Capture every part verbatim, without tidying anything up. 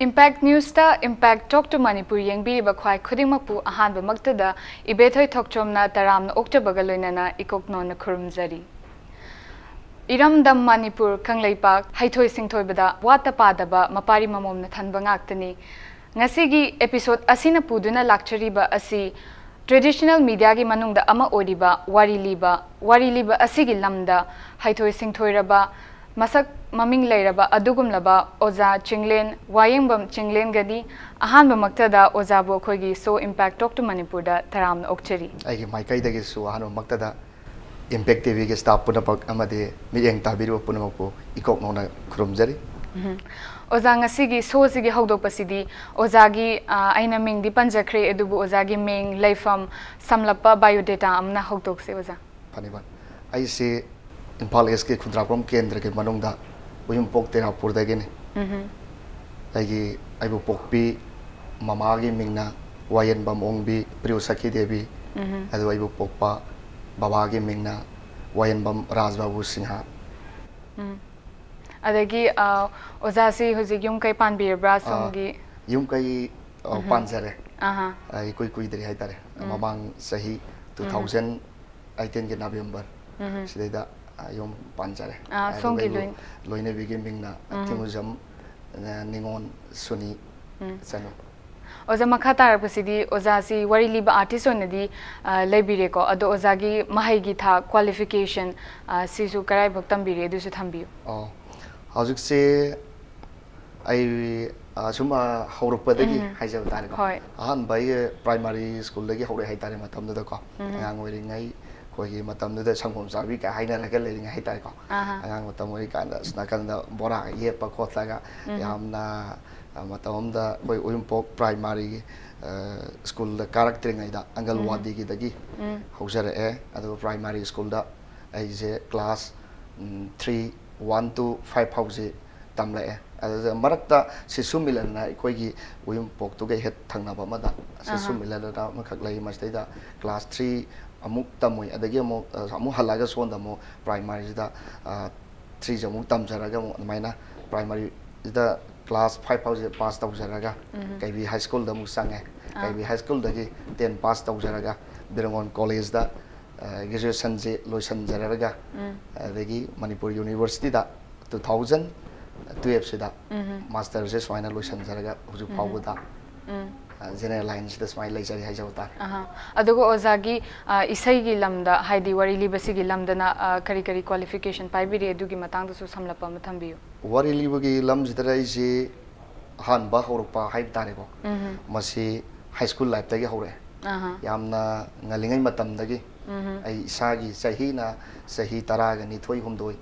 Impact Newsꯇ Impact Talk to Manipur ꯌꯦꯡꯕꯤꯔꯤꯕ ꯈ꯭ꯋꯥꯏ ꯈꯨꯗꯤꯡꯃꯛꯄꯨ ꯑꯍꯥꯟꯕꯃꯛꯇꯗ ꯏꯕꯦꯊꯣꯏ ꯊꯣꯛꯆꯣꯝꯅ ꯇꯔꯥꯝꯅ ꯑꯣꯛꯆꯕꯒ ꯂꯣꯏꯅꯅ ꯏꯀꯣꯛ ꯅꯣꯟꯅ ꯈꯨꯔꯨꯝꯖꯔꯤ꯫ ꯏꯔꯝꯗꯝ ꯃꯅꯤꯄꯨꯔ ꯀꯪꯂꯩꯄꯥꯛ ꯍꯩꯊꯣꯏ ꯁꯤꯡꯊꯣꯏꯕꯗ ꯋꯥꯠꯇ ꯄꯥꯗꯕ ꯃꯄꯥꯔꯤ ꯃꯃꯣꯝꯅ ꯊꯟꯕ ꯉꯥꯛꯇꯅꯤ꯫ ꯉꯁꯤꯒꯤ episode ꯑꯁꯤꯅ ꯄꯨꯗꯨꯅ ꯂꯥꯛꯆꯔꯤꯕ ꯑꯁꯤ traditional mediaꯒꯤ ꯃꯅꯨꯡꯗ ꯑꯃ ꯑꯣꯏꯔꯤꯕ ꯋꯥꯔꯤ ꯂꯤꯕ, ꯋꯥꯔꯤ ꯂꯤꯕ ꯑꯁꯤꯒꯤ ꯂꯝꯗ ꯍꯩꯊꯣꯏ ꯁꯤꯡꯊꯣꯏꯔꯕ, ꯃꯁꯛ ꯃꯃꯤꯡ ꯂꯩꯔꯕ ꯑꯗꯨꯒꯨꯝꯂꯕ ꯑꯣꯖꯥ ꯆꯤꯡꯂꯦꯟ, ꯋꯥꯌꯦꯡꯕꯝ ꯆꯤꯡꯂꯦꯟꯒꯅꯤ꯫ ꯑꯍꯥꯟꯕꯃꯛꯇꯗ ꯑꯣꯖꯥꯕꯨ ꯑꯩꯈꯣꯏꯒꯤ show Impact Talk to ꯃꯅꯤꯄꯨꯔꯗ ꯇꯔꯥꯝꯅ ꯑꯣꯛꯆꯔꯤ꯫ ꯑꯩꯒꯤ ꯃꯥꯏꯀꯩꯗꯒꯤꯁꯨ ꯑꯍꯥꯟꯕꯃꯛꯇꯗ Impact TVꯒꯤ staff ꯄꯨꯝꯅꯃꯛ ꯑꯃꯗꯤ ꯃꯤꯠꯌꯦꯡ ꯇꯥꯕꯤꯔꯤꯕ ꯄꯨꯝꯅꯃꯛꯄꯨ ꯏꯀꯣꯛ ꯅꯧꯅ ꯈꯨꯔꯨꯝꯖꯔꯤ꯫ ꯎꯝꯍꯨꯝ꯫ ꯑꯣꯖꯥ, ꯉꯁꯤꯒꯤ showꯁꯤꯒꯤ ꯍꯧꯗꯣꯛꯄꯁꯤꯗꯤ ꯑꯣꯖꯥꯒꯤ, ꯑ, ꯑꯩꯅ ꯃꯤꯡꯗꯤ ꯄꯟꯖꯈ꯭ꯔꯦ, ꯑꯗꯨꯕꯨ ꯑꯣꯖꯥꯒꯤ ꯃꯤꯡ, ꯂꯩꯐꯝ, ꯁꯝꯂꯞꯄ biodata ꯑꯃꯅ ꯍꯧꯗꯣꯛꯁꯦ, ꯑꯣꯖꯥ꯫ ꯐꯅꯤ, ꯐꯅꯤ꯫ ꯑꯩꯁꯤ ꯏꯝꯐꯥꯜ Eastꯀꯤ ꯈꯨꯟꯗ꯭ꯔꯥꯛꯄꯝ ꯀꯦꯟꯗ꯭ꯔꯒꯤ ꯃꯅꯨꯡꯗ ꯎꯌꯨꯝꯄꯣꯛ ꯇꯦꯔꯥꯄꯨꯔꯗꯒꯤꯅꯤ꯫ ꯎꯝꯍꯨꯝ꯫ ꯑꯩꯒꯤ, ꯑꯩꯕꯨ ꯄꯣꯛꯄꯤ ꯃꯃꯥꯒꯤ ꯃꯤꯡꯅ ꯋꯥꯌꯦꯟꯕꯝ ꯑꯣꯡꯕꯤ ꯄ꯭ꯔꯤꯌꯨ ꯁꯈꯤ ꯗꯦꯕꯤ, ꯎꯝꯍꯨꯝ꯫ ꯑꯗꯨꯒ ꯑꯩꯕꯨ ꯄꯣꯛꯄ ꯕꯕꯥꯒꯤ ꯃꯤꯡꯅ ꯋꯥꯌꯦꯟꯕꯝ ꯔꯥꯖ ꯕꯥꯕꯨ ꯁꯤꯡꯍ꯫ ꯎꯝ꯫ ꯑꯗꯒꯤ, ꯑ, ꯑꯣꯖꯥꯁꯤ ꯍꯧꯖꯤꯛ ꯌꯨꯝ ꯀꯩ ꯄꯥꯟꯕꯤꯔꯕ꯭ꯔꯥ? ꯑ, ꯁꯣꯝꯒꯤ ꯌꯨꯝ ꯀꯩ, ꯑ, ꯎꯝꯍꯨꯝ꯫ ꯄꯥꯟꯖꯔꯦ꯫ ꯑꯍꯥ꯫ ꯑ, ꯏꯀꯨꯏ ꯀꯨꯏꯗ꯭ꯔꯤ ꯍꯥꯏꯇꯥꯔꯦ꯫ ꯎꯝꯍꯨꯝ꯫ ꯃꯃꯥꯡ ꯆꯍꯤ ꯎꯝꯍꯨꯝ꯫ two thousand eighteenꯒꯤ November ꯎꯝꯍꯨꯝ꯫ ꯁꯤꯗꯩꯗ, ꯑ, ꯌꯨꯝ ꯄꯥꯟꯖꯔꯦ꯫ ꯑ, ꯑꯗꯨꯒ ꯁꯣꯝꯒꯤ ꯑꯩꯕꯨ ꯂꯣꯏ-, ꯂꯣꯏꯅꯕꯤꯒꯤ ꯃꯤꯡꯅ ꯎꯝꯍꯨꯝ꯫ ꯊꯤꯡꯉꯨꯖꯝ, ꯑ, ꯅꯤꯉꯣꯜ ꯁꯨꯅꯤ ꯎꯝ꯫ ꯆꯅꯨ꯫ ꯑꯣꯖꯥ, ꯃꯈꯥ ꯇꯥꯔꯛꯄꯁꯤꯗꯤ ꯑꯣꯖꯥꯁꯤ ꯋꯥꯔꯤ ꯂꯤꯕ artist ꯑꯣꯏꯅꯗꯤ, ꯑ, ꯂꯩꯕꯤꯔꯦꯀꯣ꯫ ꯑꯗꯣ ꯑꯣꯖꯥꯒꯤ ꯃꯍꯩꯒꯤ ꯊꯥꯛ, qualification, ꯑ, ꯁꯤꯁꯨ ꯀꯗꯥꯏꯐꯥꯎ ꯇꯝꯕꯤꯔꯦ, ꯑꯗꯨꯁꯨ ꯊꯝꯕꯤꯌꯨ꯫ ꯑꯣ, ꯍꯧꯖꯤꯛꯁꯦ ꯑꯩ, ꯑ, ꯁꯨꯝ, ꯑ, ꯍꯧꯔꯛꯄꯗꯒꯤ ꯎꯝ꯫ ꯍꯥꯏꯖꯕ ꯇꯥꯔꯦꯀꯣ꯫ ꯍꯣꯏ꯫ ꯑꯍꯥꯟꯕ ꯑꯩ primary schoolꯗꯒꯤ ꯍꯧꯔꯛꯑꯦ ꯍꯥꯏꯇꯥꯔꯦ ꯃꯇꯝꯗꯨꯗꯀꯣ꯫ ꯎꯝ꯫ ꯑꯉꯥꯡ ꯑꯣꯏꯔꯤꯉꯩ ꯑꯩꯈꯣꯏꯒꯤ ꯃꯇꯝꯗꯨꯗ ꯁꯪꯒꯣꯝ ꯆꯥꯕꯤ ꯀꯥꯏ ꯍꯥꯏꯅꯔꯒ ꯂꯩꯔꯤꯉꯩ ꯍꯥꯏꯇꯥꯔꯦꯀꯣ꯫ ꯑꯍꯥ꯫ ꯑꯉꯥꯡ ꯃꯇꯝ ꯑꯣꯏꯔꯤꯀꯥꯟꯗ ꯑꯁ ꯅꯥꯀꯟꯗ ꯕꯣꯔꯥꯒ ꯌꯦꯞꯄ ꯈꯣꯠꯂꯒ ꯎꯝ꯫ ꯌꯥꯝꯅ, ꯑ, ꯃꯇꯝ ꯑꯃꯗ ꯑꯩꯈꯣꯏ ꯎꯌꯨꯝꯄꯣꯛ primary, ꯑ, schoolꯗ ꯀꯥꯔꯛꯇ꯭ꯔꯤꯉꯩꯗ ꯎꯝ꯫ ꯑꯪꯒꯜꯋꯥꯗꯤꯒꯤꯗꯒꯤ ꯎꯝ꯫ ꯍꯧꯖꯔꯛꯑꯦ꯫ ꯑꯗꯨꯒ primary schoolꯗ ꯑꯩꯁꯦ class, um, three, one to five ꯐꯥꯎꯁꯤ ꯇꯝꯂꯛꯑꯦ꯫ ꯑꯗꯨꯗ ꯃꯔꯛꯇ ꯁꯤꯁꯨ ꯃꯤꯂꯟꯅ ꯑꯩꯈꯣꯏꯒꯤ ꯎꯌꯨꯝꯄꯣꯛꯇꯨꯒ ꯍꯦꯛ ꯊꯪꯅꯕ ꯑꯃꯗ ꯁꯤꯁꯨ ꯑꯍꯥ꯫ ꯃꯤꯂꯟꯅ ꯑꯃꯈꯛ ꯂꯩ꯫ ꯃꯁꯤꯗꯩꯗ class three ꯑꯃꯨꯛ ꯇꯝꯃꯨꯏ꯫ ꯑꯗꯒꯤ ꯑꯃꯨꯛ, ꯑ, ꯑꯃꯨꯛ ꯍꯜꯂꯛꯑꯒ ꯁꯣꯝꯗ ꯑꯃꯨꯛ primaryꯁꯤꯗ, ꯑ, threeꯁꯦ ꯑꯃꯨꯛ ꯇꯝꯖꯔꯒ ꯑꯃꯨꯛ ꯑꯗꯨꯃꯥꯏꯅ primaryꯁꯤꯗ ꯀ꯭ꯂꯥꯁ ꯐꯥꯏꯚ ꯐꯥꯎꯁꯦ ꯄꯥꯁ ꯇꯧꯖꯔꯒ ꯀꯩꯕꯤ ꯍꯥꯏ ꯁ꯭ꯀꯨꯜꯗ ꯑꯃꯨꯛ ꯆꯪꯉꯦ꯫ ꯀꯩꯕꯤ ꯍꯥꯏ ꯁ꯭ꯀꯨꯜꯗꯒꯤ ꯇꯦꯟ ꯄꯥꯁ ꯇꯧꯖꯔꯒ ꯕꯤꯔꯃꯣꯟ ꯀꯣꯂꯦꯖꯇ ꯒ꯭ꯔꯦꯖꯨꯑꯦꯁꯟꯁꯦ ꯂꯣꯏꯁꯤꯟꯖꯔꯒ ꯑꯗꯒꯤ ꯃꯅꯤꯄꯨꯔ ꯌꯨꯅꯤꯚꯔꯁꯤꯇꯤꯗ ꯇꯨ ꯊꯥꯎꯖꯟ ꯇꯨꯌꯦꯜꯞꯁꯤꯗ ꯃꯥꯁꯇꯔꯁꯦ ꯁꯨꯃꯥꯏꯅ ꯂꯣꯏꯁꯤꯟꯖꯔꯒ ꯍꯧꯖꯤꯛ ꯐꯥꯎꯕꯗ ꯖꯦꯅꯦꯔꯦꯜ ꯂꯥꯏꯟꯁꯤꯗ ꯁꯨꯃꯥꯏꯅ ꯂꯩꯖꯔꯤ ꯍꯥꯏꯖꯕ ꯇꯥꯔꯦ꯫ ꯑꯍꯥ꯫ ꯑꯗꯨꯒ ꯑꯣꯖꯥꯒꯤ ꯑ, ꯏꯁꯩꯒꯤ ꯂꯝꯗ, ꯍꯥꯏꯗꯤ ꯋꯥꯔꯤ ꯂꯤꯕꯁꯤꯒꯤ ꯂꯝꯗꯅ ꯑ, ꯀꯔꯤ ꯀꯔꯤ ꯀ꯭ꯋꯥꯂꯤꯐꯤꯀꯦꯁꯟ ꯄꯥꯏꯕꯤꯔꯤ, ꯑꯗꯨꯒꯤ ꯃꯇꯥꯡꯗꯁꯨ ꯁꯝꯂꯞꯄ ꯑꯃ ꯊꯝꯕꯤꯌꯨ꯫ ꯋꯥꯔꯤ ꯂꯤꯕꯒꯤ ꯂꯝꯁꯤꯗ ꯑꯩꯁꯤ ꯑꯍꯥꯟꯕ ꯍꯧꯔꯛꯄ ꯍꯥꯏꯕ ꯇꯥꯔꯦꯀꯣ, ꯃꯁꯤ ꯍꯥꯏ ꯁ꯭ꯀꯨꯜ ꯂꯥꯏꯐꯇꯒꯤ ꯍꯧꯔꯛꯑꯦ꯫ ꯑꯍꯥ꯫ ꯌꯥꯝꯅ ꯉꯜꯂꯤꯉꯩ ꯃꯇꯝꯗꯒꯤ ꯑꯩ ꯏꯁꯥꯒꯤ ꯆꯍꯤꯅ ꯆꯍꯤ ꯇꯔꯥꯒ ꯅꯤꯊꯣꯏ ꯍꯨꯝꯗꯣꯏ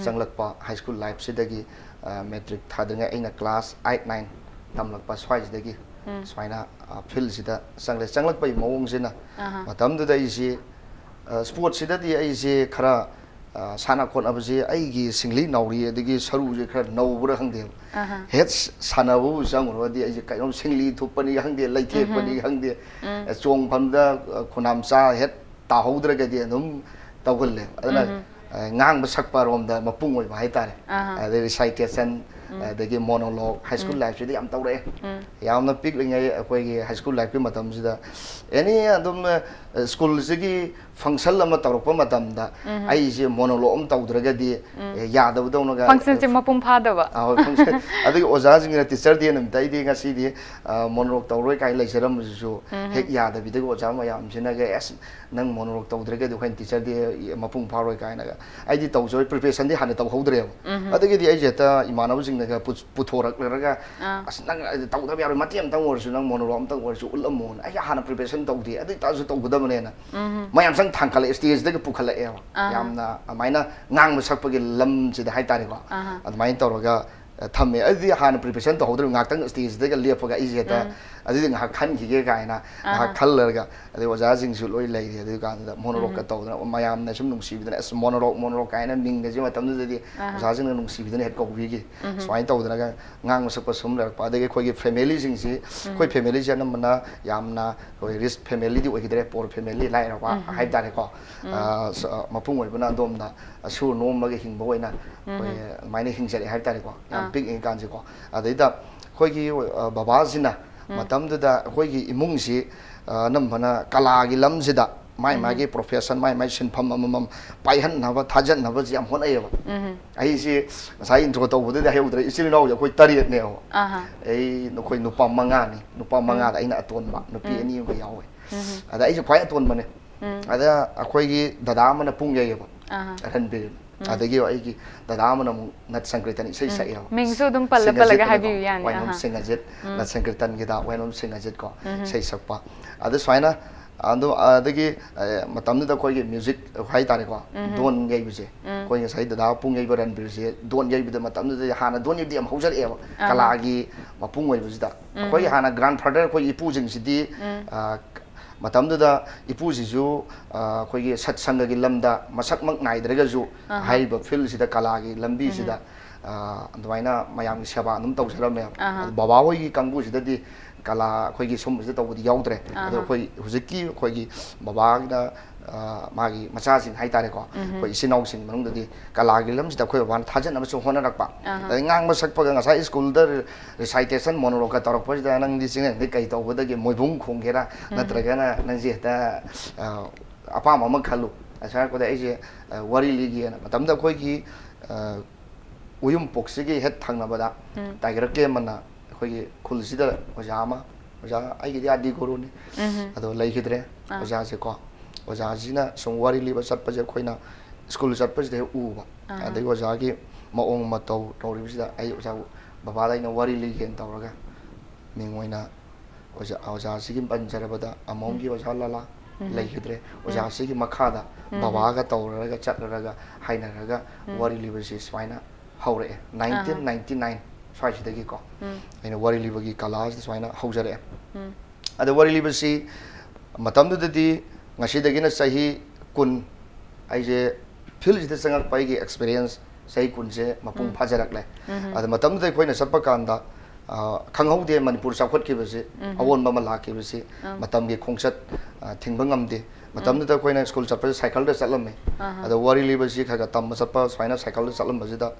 ꯆꯪꯂꯛꯄ ꯍꯥꯏ ꯁ꯭ꯀꯨꯜ ꯂꯥꯏꯐꯁꯤꯗꯒꯤ, ꯑ, ꯃꯦꯇ꯭ꯔꯤꯛ ꯊꯥꯗ꯭ꯔꯤꯉꯩ ꯑꯩꯅ ꯀ꯭ꯂꯥꯁ ꯑꯥꯏꯠ ꯅꯥꯏꯟ ꯇꯝꯂꯛꯄ ꯁ꯭ꯋꯥꯏꯁꯤꯗꯒꯤ ꯁꯨꯃꯥꯏꯅ, ꯑ, ꯐꯤꯜꯁꯤꯗ ꯆꯪꯂꯦ꯫ ꯆꯪꯂꯛꯄꯒꯤ ꯃꯑꯣꯡꯁꯤꯅ ꯃꯇꯝꯗꯨꯗ ꯑꯩꯁꯤ, ꯑ, ꯁ꯭ꯄꯣꯔꯠꯁꯤꯗꯗꯤ ꯑꯩꯁꯦ ꯈꯔ, ꯑ, ꯁꯥꯟꯅ ꯈꯣꯠꯅꯕꯁꯦ ꯑꯩꯒꯤ ꯁꯤꯡꯂꯤ ꯅꯥꯎꯔꯤ ꯑꯗꯒꯤ ꯁꯔꯨꯁꯦ ꯈꯔ ꯅꯧꯕ꯭ꯔꯥ ꯈꯪꯗꯦꯕ꯫ ꯍꯦꯛ ꯁ-, ꯁꯥꯟꯅꯕꯕꯨ ꯆꯪꯉꯨꯔꯒꯗꯤ ꯑꯩꯁꯦ ꯀꯩꯅꯣꯝ ꯁꯤꯡꯂꯤ ꯊꯨꯞꯄꯅꯤ ꯈꯪꯗꯦ, ꯂꯩꯊꯦꯛꯄꯅꯤ ꯈꯪꯗꯦ, ꯑ, ꯆꯣꯡꯐꯝꯗ, ꯑ, ꯈꯨꯅꯥꯝꯆꯥ ꯍꯦꯛ ꯇꯥꯍꯧꯗ꯭ꯔꯒꯗꯤ ꯑꯗꯨꯝ ꯇꯧꯒꯜꯂꯦ꯫ ꯑꯗꯨꯅ, ꯑ, ꯉꯥꯡꯕ ꯁꯛꯄ ꯔꯣꯝꯗ ꯃꯄꯨꯡ ꯑꯣꯏꯕ ꯍꯥꯏꯇꯥꯔꯦ꯫ ꯑꯗꯩ ꯔꯤꯁꯥꯏꯇꯦꯁꯟ, ꯑꯗꯒꯤ ꯃꯣꯅꯣꯂꯣꯛ, ꯍꯥꯏ ꯁ꯭ꯀꯨꯜ ꯂꯥꯏꯐꯁꯤꯗ ꯌꯥꯝ ꯇꯧꯔꯛꯑꯦ꯫ ꯌꯥꯝꯅ ꯄꯤꯛꯂꯤꯉꯩ ꯑꯩꯈꯣꯏꯒꯤ ꯍꯥꯏ ꯁ꯭ꯀꯨꯜ ꯂꯥꯏꯐꯀꯤ ꯃꯇꯝꯁꯤꯗ ꯑꯦꯅꯤ ꯑꯗꯨꯝ, ꯑ, ꯁ꯭ꯀꯨꯜꯁꯤꯒꯤ ꯐꯪꯁꯟ ꯑꯃ ꯇꯧꯔꯛꯄ ꯃꯇꯝꯗ ꯑꯩꯁꯦ ꯃꯣꯅꯣꯂꯣꯛ ꯑꯃ ꯇꯧꯗ꯭ꯔꯒꯗꯤ, ꯑꯦ, ꯌꯥꯗꯕꯗꯧꯅꯒ, ꯐꯪꯁꯟꯁꯦ ꯃꯄꯨꯡ ꯐꯥꯗꯕ꯫ ꯑ, ꯍꯣꯏ, ꯐꯪꯁꯟ꯫ ꯑꯗꯒꯤ ꯑꯣꯖꯥꯁꯤꯡꯅ ꯇꯤꯆꯔ ꯗꯦ ꯅꯨꯃꯤꯠꯇ ꯑꯩꯗꯤ ꯉꯁꯤꯗꯤ, ꯑ, ꯃꯣꯅꯣꯂꯣꯛ ꯇꯧꯔꯣꯏ ꯀꯥꯏꯅ ꯂꯩꯖꯔꯝꯕꯁꯤꯁꯨ ꯍꯦꯛ ꯌꯥꯗꯕꯤꯗꯒꯤ ꯑꯣꯖꯥ ꯃꯌꯥꯝꯁꯤꯅꯒ, "ꯑꯁ, ꯅꯪ ꯃꯣꯅꯣꯂꯣꯛ ꯇꯧꯗ꯭ꯔꯒꯗꯤ ꯑꯩꯈꯣꯏꯅ ꯇꯤꯆꯔ ꯗꯦ ꯃꯄꯨꯡ ꯐꯥꯔꯣꯏ" ꯀꯥꯏꯅꯒ꯫ ꯑꯩꯗꯤ ꯇꯧꯖꯔꯣꯏ, ꯄ꯭ꯔꯤꯄꯦꯔꯦꯁꯟꯗꯤ ꯍꯥꯟꯅ ꯇꯧꯍꯧꯗ꯭ꯔꯦꯕ꯫ ꯑꯗꯒꯤꯗꯤ ꯑꯩꯁꯦ ꯍꯦꯛꯇ ꯏꯃꯥꯟꯅꯕꯁꯤꯡꯅꯒ ꯄꯨ-, ꯄꯨꯊꯣꯔꯛꯂꯒ, "ꯑꯁ, ꯅꯪ ꯇꯧꯗꯕ ꯌꯥꯔꯣꯏ, ꯃꯇꯦꯛ ꯑꯃꯇꯪ ꯑꯣꯏꯔꯁꯨ, ꯅꯪ ꯃꯣꯅꯣꯂꯣꯛ ꯑꯃꯇꯪ ꯑꯣꯏꯔꯁꯨ ꯎꯠꯂꯝꯃꯣꯅ" ꯑꯩ ꯍꯥꯟꯅ ꯄ꯭ꯔꯤꯄꯦꯔꯦꯁꯟ ꯇꯧꯗꯦ, ꯑꯗꯨ ꯑꯣꯏꯇꯥꯔꯁꯨ ꯇꯧꯒꯗꯕꯅꯦꯅ ꯃꯌꯥꯝ ꯆꯪ ꯊꯥꯡꯒꯠꯂꯛꯑꯦ, ꯁ꯭ꯇꯦꯖꯇꯒꯤ ꯄꯨꯈꯠꯂꯛꯑꯦꯕ꯫ ꯌꯥꯝꯅ ꯑꯗꯨꯃꯥꯏꯅ ꯉꯥꯡꯕ ꯁꯛꯄꯒꯤ ꯂꯝꯁꯤꯗ ꯍꯥꯏꯇꯥꯔꯦꯀꯣ꯫ ꯑꯗꯨꯃꯥꯏꯅ ꯇꯧꯔꯒ, ꯑ, ꯊꯝꯃꯦ꯫ ꯑꯗꯨꯗꯤ ꯍꯥꯟꯅ ꯄ꯭ꯔꯤꯄꯦꯔꯦꯁꯟ ꯇꯧꯍꯧꯗ꯭ꯔꯕ, ꯉꯥꯛꯇꯪ ꯁ꯭ꯇꯦꯖꯇꯒ ꯂꯦꯞꯄꯒ ꯑꯩꯁꯦ ꯍꯦꯛꯇ ꯑꯗꯨꯗꯤ ꯉꯥꯏꯍꯥꯛ ꯈꯟꯈꯤꯒꯦ ꯀꯥꯏꯅ ꯉꯥꯏꯍꯥꯛ ꯈꯜꯂꯔꯒ, ꯑꯗꯩ ꯑꯣꯖꯥꯁꯤꯡꯁꯨ ꯂꯣꯏ ꯂꯩꯔꯦ꯫ ꯑꯗꯨ ꯀꯥꯟꯗꯨꯗ ꯃꯣꯅꯣꯔꯣꯛꯀ ꯇꯧꯗꯅ ꯃꯌꯥꯝꯅ ꯁꯨꯝ ꯅꯨꯡꯁꯤꯕꯤꯗꯅ, ꯑꯁ, ꯃꯣꯅꯣꯔꯣꯛ, ꯃꯣꯅꯣꯔꯣꯛ ꯀꯥꯏꯅ ꯃꯤꯡꯒꯁꯦ ꯃꯇꯝꯗꯨꯗꯗꯤ ꯑꯣꯖꯥꯁꯤꯡꯅ ꯅꯨꯡꯁꯤꯕꯤꯗꯅ ꯍꯦꯛ ꯀꯧꯕꯤꯈꯤ꯫ ꯁꯨꯃꯥꯏꯅ ꯇꯧꯗꯅꯒ ꯉꯥꯡꯕ ꯁꯛꯄ ꯁꯨꯝ ꯂꯩꯔꯛꯄ꯫ ꯑꯗꯒꯤ ꯑꯩꯈꯣꯏꯒꯤ ꯐꯦꯃꯤꯂꯤꯁꯤꯡꯁꯤ, ꯑꯩꯈꯣꯏ ꯐꯦꯃꯤꯂꯤꯁꯦ ꯑꯅꯝꯕꯅ ꯌꯥꯝꯅ ꯑꯩꯈꯣꯏ ꯔꯤꯆ ꯐꯦꯃꯤꯂꯤꯗꯤ ꯑꯣꯏꯈꯤꯗ꯭ꯔꯦ, ꯄꯣꯔ ꯐꯦꯃꯤꯂꯤ, ꯂꯥꯏꯔꯕ ꯍꯥꯏꯕ ꯇꯥꯔꯦꯀꯣ꯫ ꯑ, ꯁ-, ꯑ, ꯃꯄꯨꯡ ꯑꯣꯏꯕꯅ ꯑꯗꯣꯝꯗ ꯁꯨꯔ ꯅꯣꯝꯂꯒ ꯍꯤꯡꯕ ꯑꯣꯏꯅ ꯑꯩꯈꯣꯏ ꯑꯗꯨꯃꯥꯏꯅ ꯍꯤꯡꯖꯔꯛꯑꯦ ꯍꯥꯏꯕ ꯇꯥꯔꯦꯀꯣ, ꯌꯥꯝ ꯄꯤꯛꯏꯉꯩ ꯀꯥꯟꯁꯦꯀꯣ꯫ ꯑꯗꯩꯗ ꯑꯩꯈꯣꯏꯒꯤ, ꯑ, ꯕꯕꯥꯁꯤꯅ ꯃꯇꯝꯗꯨꯗ ꯑꯩꯈꯣꯏꯒꯤ ꯏꯃꯨꯡꯁꯤ, ꯑ, ꯑꯅꯝꯕꯅ ꯀꯂꯥꯒꯤ ꯂꯝꯁꯤꯗ ꯃꯥꯏ ꯃꯥꯒꯤ ꯄ꯭ꯔꯣꯐꯦꯁꯟ, ꯃꯥꯏ ꯃꯥꯏ ꯁꯤꯟꯐꯝ ꯑꯃꯃꯝ ꯄꯥꯏꯍꯟꯅꯕ, ꯊꯥꯖꯟꯅꯕꯁꯤ ꯌꯥꯝ ꯍꯣꯠꯅꯩꯌꯦꯕ꯫ ꯑꯩꯁꯤ ꯉꯁꯥꯏ ꯏꯟꯇ꯭ꯔꯣ ꯇꯧꯕꯗꯨꯗꯤ ꯍꯥꯏꯍꯧꯗ꯭ꯔꯦ, ꯏꯆꯤꯜ ꯏꯅꯥꯎꯁꯦ ꯑꯩꯈꯣꯏ ꯇꯔꯦꯠꯅꯦꯕ꯫ ꯑꯍꯥ꯫ ꯑꯩ, ꯑꯩꯈꯣꯏ ꯅꯨꯄꯥ ꯃꯉꯥꯅꯤ, ꯅꯨꯄꯥ ꯃꯉꯥꯗ ꯑꯩꯅ ꯑꯇꯣꯟꯕ, ꯅꯨꯄꯤ ꯑꯅꯤ ꯑꯃꯒ ꯌꯥꯎꯋꯦ꯫ ꯑꯗ ꯑꯩꯁꯦ ꯈ꯭ꯋꯥꯏ ꯑꯇꯣꯟꯕꯅꯦ꯫ ꯑꯗ ꯑꯩꯈꯣꯏꯒꯤ ꯗꯗꯥ ꯑꯃꯅ ꯄꯨꯡ ꯌꯩꯌꯦꯕ, ꯑꯍꯥ꯫ ꯔꯟꯕꯤꯔ꯫ ꯑꯗꯒꯤ ꯑꯩꯒꯤ ꯗꯗꯥ ꯑꯃꯅ ꯑꯃꯨꯛ ꯅꯠ ꯁꯪꯀ꯭ꯔꯤꯇꯟ ꯏꯁꯩ ꯁꯛꯑꯦꯕ꯫ ꯃꯤꯡꯁꯨ ꯑꯗꯨꯝ ꯄꯜꯂ ꯁꯤꯡꯒꯖꯤꯠ ꯄꯜꯂꯒ ꯑꯅ ꯀꯣ, ꯍꯥꯏꯕꯤꯌꯨ ꯌꯥꯅꯤ꯫ ꯋꯥꯏꯅꯣꯝ ꯑꯍꯥ꯫ ꯁꯤꯡꯒꯖꯤꯠ, ꯅꯠ ꯁꯪꯀ꯭ꯔꯤꯇꯟꯒꯤꯗ ꯋꯥꯏꯅꯣꯝ ꯁꯤꯡꯒꯖꯤꯠ ꯀꯣ, ꯏꯁꯩ ꯁꯛꯄ꯫ ꯑꯗꯨ ꯁꯨꯃꯥꯏꯅ, ꯑꯗꯨ, ꯑꯗꯒꯤ, ꯑ, ꯃꯇꯝꯗꯨꯗ ꯑꯩꯈꯣꯏꯒꯤ ꯃ꯭ꯌꯨꯖꯤꯛ ꯍꯥꯏꯇꯥꯔꯦꯀꯣ, ꯗꯣꯟ ꯌꯩꯕꯁꯦ, ꯑꯩꯈꯣꯏ ꯉꯁꯥꯏ ꯗꯗꯥ ꯄꯨꯡ ꯌꯩꯕ ꯔꯟꯕꯤꯔꯁꯦ ꯗꯣꯟ ꯌꯩꯕꯗ ꯃꯇꯝꯗꯨꯗꯗꯤ ꯍꯥꯟꯅ ꯗꯣꯟ ꯌꯩꯕꯗꯤ ꯌꯥꯝ ꯍꯧꯖꯔꯛꯑꯦꯕ, ꯑꯍꯥ꯫ ꯀꯂꯥꯒꯤ ꯃꯄꯨꯡ ꯑꯣꯏꯕꯁꯤꯗ꯫ ꯑꯩꯈꯣꯏꯒꯤ ꯍꯥꯟꯅ ꯒ꯭ꯔꯥꯟꯐꯥꯗꯔ, ꯑꯩꯈꯣꯏ ꯏꯄꯨꯁꯤꯡꯁꯤꯗꯤ, ꯑ, ꯃꯇꯝꯗꯨꯗ ꯏꯄꯨꯁꯤꯁꯨ, ꯑ, ꯑꯩꯈꯣꯏꯒꯤ ꯁꯠꯁꯪꯒꯒꯤ ꯂꯝꯗ ꯃꯁꯛꯃꯛ ꯅꯥꯏꯗ꯭ꯔꯒꯁꯨ, ꯑꯍꯥ꯫ ꯍꯥꯏꯔꯤꯕ ꯐꯤꯜꯁꯤꯗ, ꯀꯂꯥꯒꯤ ꯂꯝꯕꯤꯁꯤꯗ, ꯑ, ꯑꯗꯨꯃꯥꯏꯅ ꯃꯌꯥꯝꯒꯤ ꯁꯦꯕꯥ ꯑꯗꯨꯝ ꯇꯧꯖꯔꯝꯃꯦꯕ꯫ ꯑꯍꯥ꯫ ꯑꯗꯨ ꯕꯕꯥ ꯍꯣꯏꯒꯤ ꯀꯥꯡꯕꯨꯁꯤꯗꯗꯤ ꯀꯂꯥ ꯑꯩꯈꯣꯏꯒꯤ ꯁꯨꯝꯕꯁꯤꯗ ꯇꯧꯕꯗꯤ ꯌꯥꯎꯗ꯭ꯔꯦ꯫ ꯑꯗꯣ ꯑꯍꯥ꯫ ꯑꯩꯈꯣꯏ ꯍꯧꯖꯤꯛꯀꯤ ꯑꯩꯈꯣꯏꯒꯤ ꯕꯕꯥꯒꯤꯅ, ꯑ, ꯃꯥꯒꯤ ꯃꯆꯥꯁꯤꯡ ꯍꯥꯏꯇꯥꯔꯦꯀꯣ, ꯑꯩꯈꯣꯏ ꯏꯆꯤꯟ ꯏꯅꯥꯎꯁꯤꯡ ꯃꯅꯨꯡꯗꯗꯤ ꯀꯂꯥꯒꯤ ꯂꯝꯁꯤꯗ ꯑꯩꯈꯣꯏ ꯕꯕꯥꯅ ꯊꯥꯖꯅꯕꯁꯨ ꯍꯣꯠꯅꯔꯛꯄ꯫ ꯑꯍꯥ꯫ ꯑꯗꯩ ꯉꯥꯡꯕ ꯁꯛꯄꯒ ꯉꯁꯥꯏ ꯁ꯭ꯀꯨꯜꯗ ꯔꯤꯁꯥꯏꯇꯦꯁꯟ ꯃꯣꯅꯣꯂꯣꯛꯀ ꯇꯧꯔꯛꯄꯁꯤꯗ, "ꯅꯪꯗꯤ ꯆꯤꯡꯂꯦꯟꯗꯩ ꯀꯩ ꯇꯧꯕꯗꯒꯤ ꯃꯣꯏꯕꯨꯡ ꯈꯣꯡꯒꯦꯔꯥ? ꯅꯠꯇ꯭ꯔꯒꯅ ꯅꯪꯁꯦ ꯍꯦꯛꯇ, ꯑ, ꯑꯄꯥꯝꯕ ꯑꯃ ꯈꯜꯂꯨ" ꯑꯁꯨꯃꯥꯏꯅ ꯍꯥꯏꯔꯛꯄꯗ ꯑꯩꯁꯦ, ꯑ, ꯋꯥꯔꯤ ꯂꯤꯒꯦꯅ꯫ ꯃꯇꯝꯗ ꯑꯩꯈꯣꯏꯒꯤ, ꯑ, ꯎꯌꯨꯝꯄꯣꯛꯁꯤꯒꯤ ꯍꯦꯛ ꯊꯪꯅꯕꯗ ꯇꯥꯏꯒꯔ ꯀꯦꯝ ꯑꯅ ꯑꯩꯈꯣꯏꯒꯤ ꯈꯨꯜꯁꯤꯗ ꯑꯣꯖꯥ ꯑꯃ, ꯑꯣꯖꯥ ꯑꯩꯒꯤꯗꯤ ꯑꯥꯗꯤ ꯒꯨꯔꯨꯅꯤ, ꯑꯗꯣ ꯂꯩꯈꯤꯗ꯭ꯔꯦ ꯑꯥ꯫ ꯑꯣꯖꯥꯁꯦꯀꯣ꯫ ꯑꯣꯖꯥꯁꯤꯅ ꯁꯨꯝ ꯋꯥꯔꯤ ꯂꯤꯕ ꯆꯠꯄꯁꯦ ꯑꯩꯈꯣꯏꯅ ꯁ꯭ꯀꯨꯜ ꯆꯠꯄꯁꯤꯗ ꯍꯦꯛ ꯎꯕ꯫ ꯑꯥ꯫ ꯑꯗꯒꯤ ꯑꯣꯖꯥꯒꯤ ꯃꯑꯣꯡ ꯃꯇꯧ ꯇꯧꯔꯤꯕꯁꯤꯗ ꯑꯩ ꯑꯣꯖꯥ ꯕꯕꯥꯗ ꯑꯩꯅ ꯋꯥꯔꯤ ꯂꯤꯒꯦꯅ ꯇꯧꯔꯒ ꯃꯤꯡ ꯑꯣꯏꯅ ꯑꯣꯖꯥ, ꯑꯣꯖꯥꯁꯤꯒꯤ ꯄꯟꯖꯔꯕꯗ ꯑꯃꯣꯝꯒꯤ ꯑꯣꯖꯥ ꯂꯥꯂꯥ ꯂꯩꯈꯤꯗ꯭ꯔꯦ꯫ ꯑꯣꯖꯥꯁꯤꯒꯤ ꯃꯈꯥꯗ ꯕꯕꯥꯒ ꯇꯧꯔꯒ ꯆꯠꯂꯔꯒ ꯍꯥꯏꯅꯔꯒ ꯋꯥꯔꯤ ꯂꯤꯕꯁꯤ ꯁꯨꯃꯥꯏꯅ ꯍꯧꯔꯛꯑꯦ꯫ ꯑꯍꯥ꯫ ꯅꯥꯏꯟꯇꯤꯟ ꯅꯥꯏꯟꯇꯤ ꯅꯥꯏꯟ ꯁ꯭ꯋꯥꯏꯁꯤꯗꯒꯤꯀꯣ ꯑꯩꯅ ꯋꯥꯔꯤ ꯂꯤꯕꯒꯤ ꯀꯂꯥꯁꯤꯗ ꯁꯨꯃꯥꯏꯅ ꯍꯧꯖꯔꯛꯑꯦ꯫ ꯑꯗ ꯋꯥꯔꯤ ꯂꯤꯕꯁꯤ ꯃꯇꯝꯗꯨꯗꯗꯤ, ꯉꯁꯤꯗꯒꯤꯅ ꯆꯍꯤ ꯀꯨꯟ, ꯑꯩꯁꯦ ꯐꯤꯜꯁꯤꯗ ꯆꯪꯉꯛꯄ ꯑꯩꯒꯤ ꯑꯦꯛꯁꯄꯤꯔꯤꯌꯦꯟꯁ ꯆꯍꯤ ꯀꯨꯟꯁꯦ ꯃꯄꯨꯡ ꯐꯥꯖꯔꯛꯂꯦ꯫ ꯑꯗ ꯃꯇꯝꯗꯨꯗ ꯑꯩꯈꯣꯏꯅ ꯆꯠꯄ ꯀꯥꯟꯗ, ꯑ, ꯈꯪꯍꯧꯗꯦ ꯃꯅꯤꯄꯨꯔ ꯆꯥꯎꯈꯠꯈꯤꯕꯁꯤ, ꯑꯑꯣꯟꯕ ꯑꯃ ꯂꯥꯛꯈꯤꯕꯁꯤ꯫ ꯃꯇꯝꯒꯤ ꯈꯣꯡꯆꯠ, ꯑ, ꯊꯤꯡꯕ ꯉꯝꯗꯦ꯫ ꯃꯇꯝꯗꯨꯗ ꯑꯩꯈꯣꯏꯅ ꯁ꯭ꯀꯨꯜ ꯆꯠꯄꯁꯦ ꯁꯥꯏꯀꯜꯗ ꯆꯠꯂꯝꯃꯤ꯫ ꯑꯗ ꯋꯥꯔꯤ ꯂꯤꯕꯁꯤ ꯈꯔ ꯈꯔ ꯇꯝꯕ ꯆꯠꯄ ꯁꯨꯃꯥꯏꯅ ꯁꯥꯏꯀꯜꯗ ꯆꯠꯂꯝꯕꯁꯤꯗ,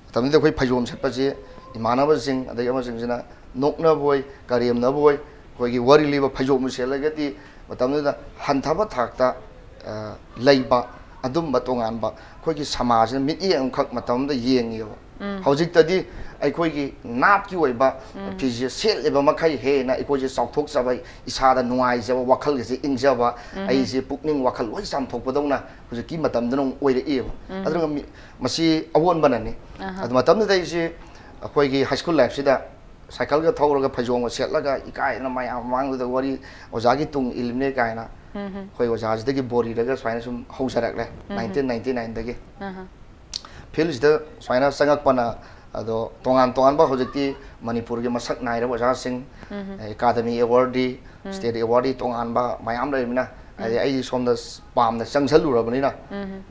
ꯃꯇꯝꯗꯨꯗ ꯑꯩꯈꯣꯏ ꯐꯩꯖꯣꯝ ꯁꯦꯠꯄꯁꯤ ꯏꯃꯥꯟꯅꯕꯁꯤꯡ ꯑꯗꯒꯤ ꯑꯃꯁꯤꯡꯁꯤꯅ ꯅꯣꯛꯅꯕꯣꯏ ꯀꯔꯦꯝꯅꯕꯣꯏ, ꯑꯩꯈꯣꯏꯒꯤ ꯋꯥꯔꯤ ꯂꯤꯕ ꯐꯩꯖꯣꯝ ꯁꯦꯠꯂꯒꯗꯤ ꯃꯇꯝꯗꯨꯗ ꯍꯟꯊꯕ ꯊꯥꯛꯇ, ꯑ, ꯂꯩꯕ ꯑꯗꯨꯝꯕ ꯇꯣꯉꯥꯟꯕ ꯑꯩꯈꯣꯏꯒꯤ ꯁꯃꯥꯖꯁꯤꯅ ꯃꯤꯠꯌꯦꯡ ꯑꯃꯈꯛ ꯃꯇꯝꯗ ꯌꯦꯡꯉꯦꯕ꯫ ꯍꯧꯖꯤꯛꯇꯗꯤ ꯑꯩꯈꯣꯏꯒꯤ ꯅꯥꯠꯀꯤ ꯑꯣꯏꯕ ꯐꯤꯁꯦ ꯁꯦꯠꯂꯤꯕ ꯃꯈꯩ ꯍꯦꯟꯅ ꯑꯩꯈꯣꯏꯁꯦ ꯆꯥꯎꯊꯣꯛꯆꯕ, ꯏꯁꯥꯗ ꯅꯨꯡꯉꯥꯏꯖꯕ, ꯋꯥꯈꯜꯒꯁꯦ ꯏꯪꯖꯕ, ꯑꯩꯁꯦ ꯄꯨꯛꯅꯤꯡ ꯋꯥꯈꯜ ꯂꯣꯏ ꯆꯥꯝꯊꯣꯛꯄꯗꯧꯅ ꯍꯧꯖꯤꯛꯀꯤ ꯃꯇꯝꯗꯅ ꯑꯃꯨꯛ ꯑꯣꯏꯔꯛꯏꯕ꯫ ꯑꯗꯨꯅ ꯃꯤ-, ꯃꯁꯤ ꯑꯑꯣꯟꯕꯅꯅꯤ꯫ ꯑꯗꯨ ꯃꯇꯝꯗꯨꯗ ꯑꯩꯁꯦ ꯑꯩꯈꯣꯏꯒꯤ ꯍꯥꯏ ꯁ꯭ꯀꯨꯜ ꯂꯥꯏꯐꯁꯤꯗ ꯁꯥꯏꯀꯜꯒ ꯊꯧꯔꯒ ꯐꯩꯖꯣꯝꯒ ꯁꯦꯠꯂꯒ ꯏꯀꯥꯏꯗꯅ ꯃꯌꯥꯝ ꯃꯃꯥꯡꯗꯨꯗ ꯋꯥꯔꯤ ꯑꯣꯖꯥꯒꯤ ꯇꯨꯡ ꯏꯜꯂꯤꯕꯅꯦ ꯀꯥꯏꯅ ꯑꯩꯈꯣꯏ ꯑꯣꯖꯥꯁꯤꯗꯒꯤ ꯕꯣꯔꯤꯔꯒ ꯁꯨꯃꯥꯏꯅ ꯁꯨꯝ ꯍꯧꯖꯔꯛꯂꯦ꯫ ꯅꯥꯏꯟꯇꯤꯟ ꯅꯥꯏꯟꯇꯤ ꯅꯥꯏꯟꯗꯒꯤ ꯐꯤꯜꯁꯤꯗ ꯁꯨꯃꯥꯏꯅ ꯆꯪꯉꯛꯄꯅ, ꯑꯗꯣ ꯇꯣꯉꯥꯟ ꯇꯣꯉꯥꯟꯕ ꯍꯧꯖꯤꯛꯇꯤ ꯃꯅꯤꯄꯨꯔꯒꯤ ꯃꯁꯛ ꯅꯥꯏꯔꯕ ꯑꯣꯖꯥꯁꯤꯡ, ꯑꯦꯀꯥꯗꯃꯤ ꯑꯦꯋꯥꯔꯗꯤ, ꯁ꯭ꯇꯦꯠ ꯑꯦꯋꯥꯔꯗꯤ ꯇꯣꯉꯥꯟꯕ ꯃꯌꯥꯝ ꯂꯩꯔꯃꯤꯅ, ꯍꯥꯏꯗꯤ ꯑꯩ ꯁꯣꯝꯗ ꯄꯥꯝꯅ ꯆꯪꯁꯜꯂꯨꯔꯕꯅꯤꯅ,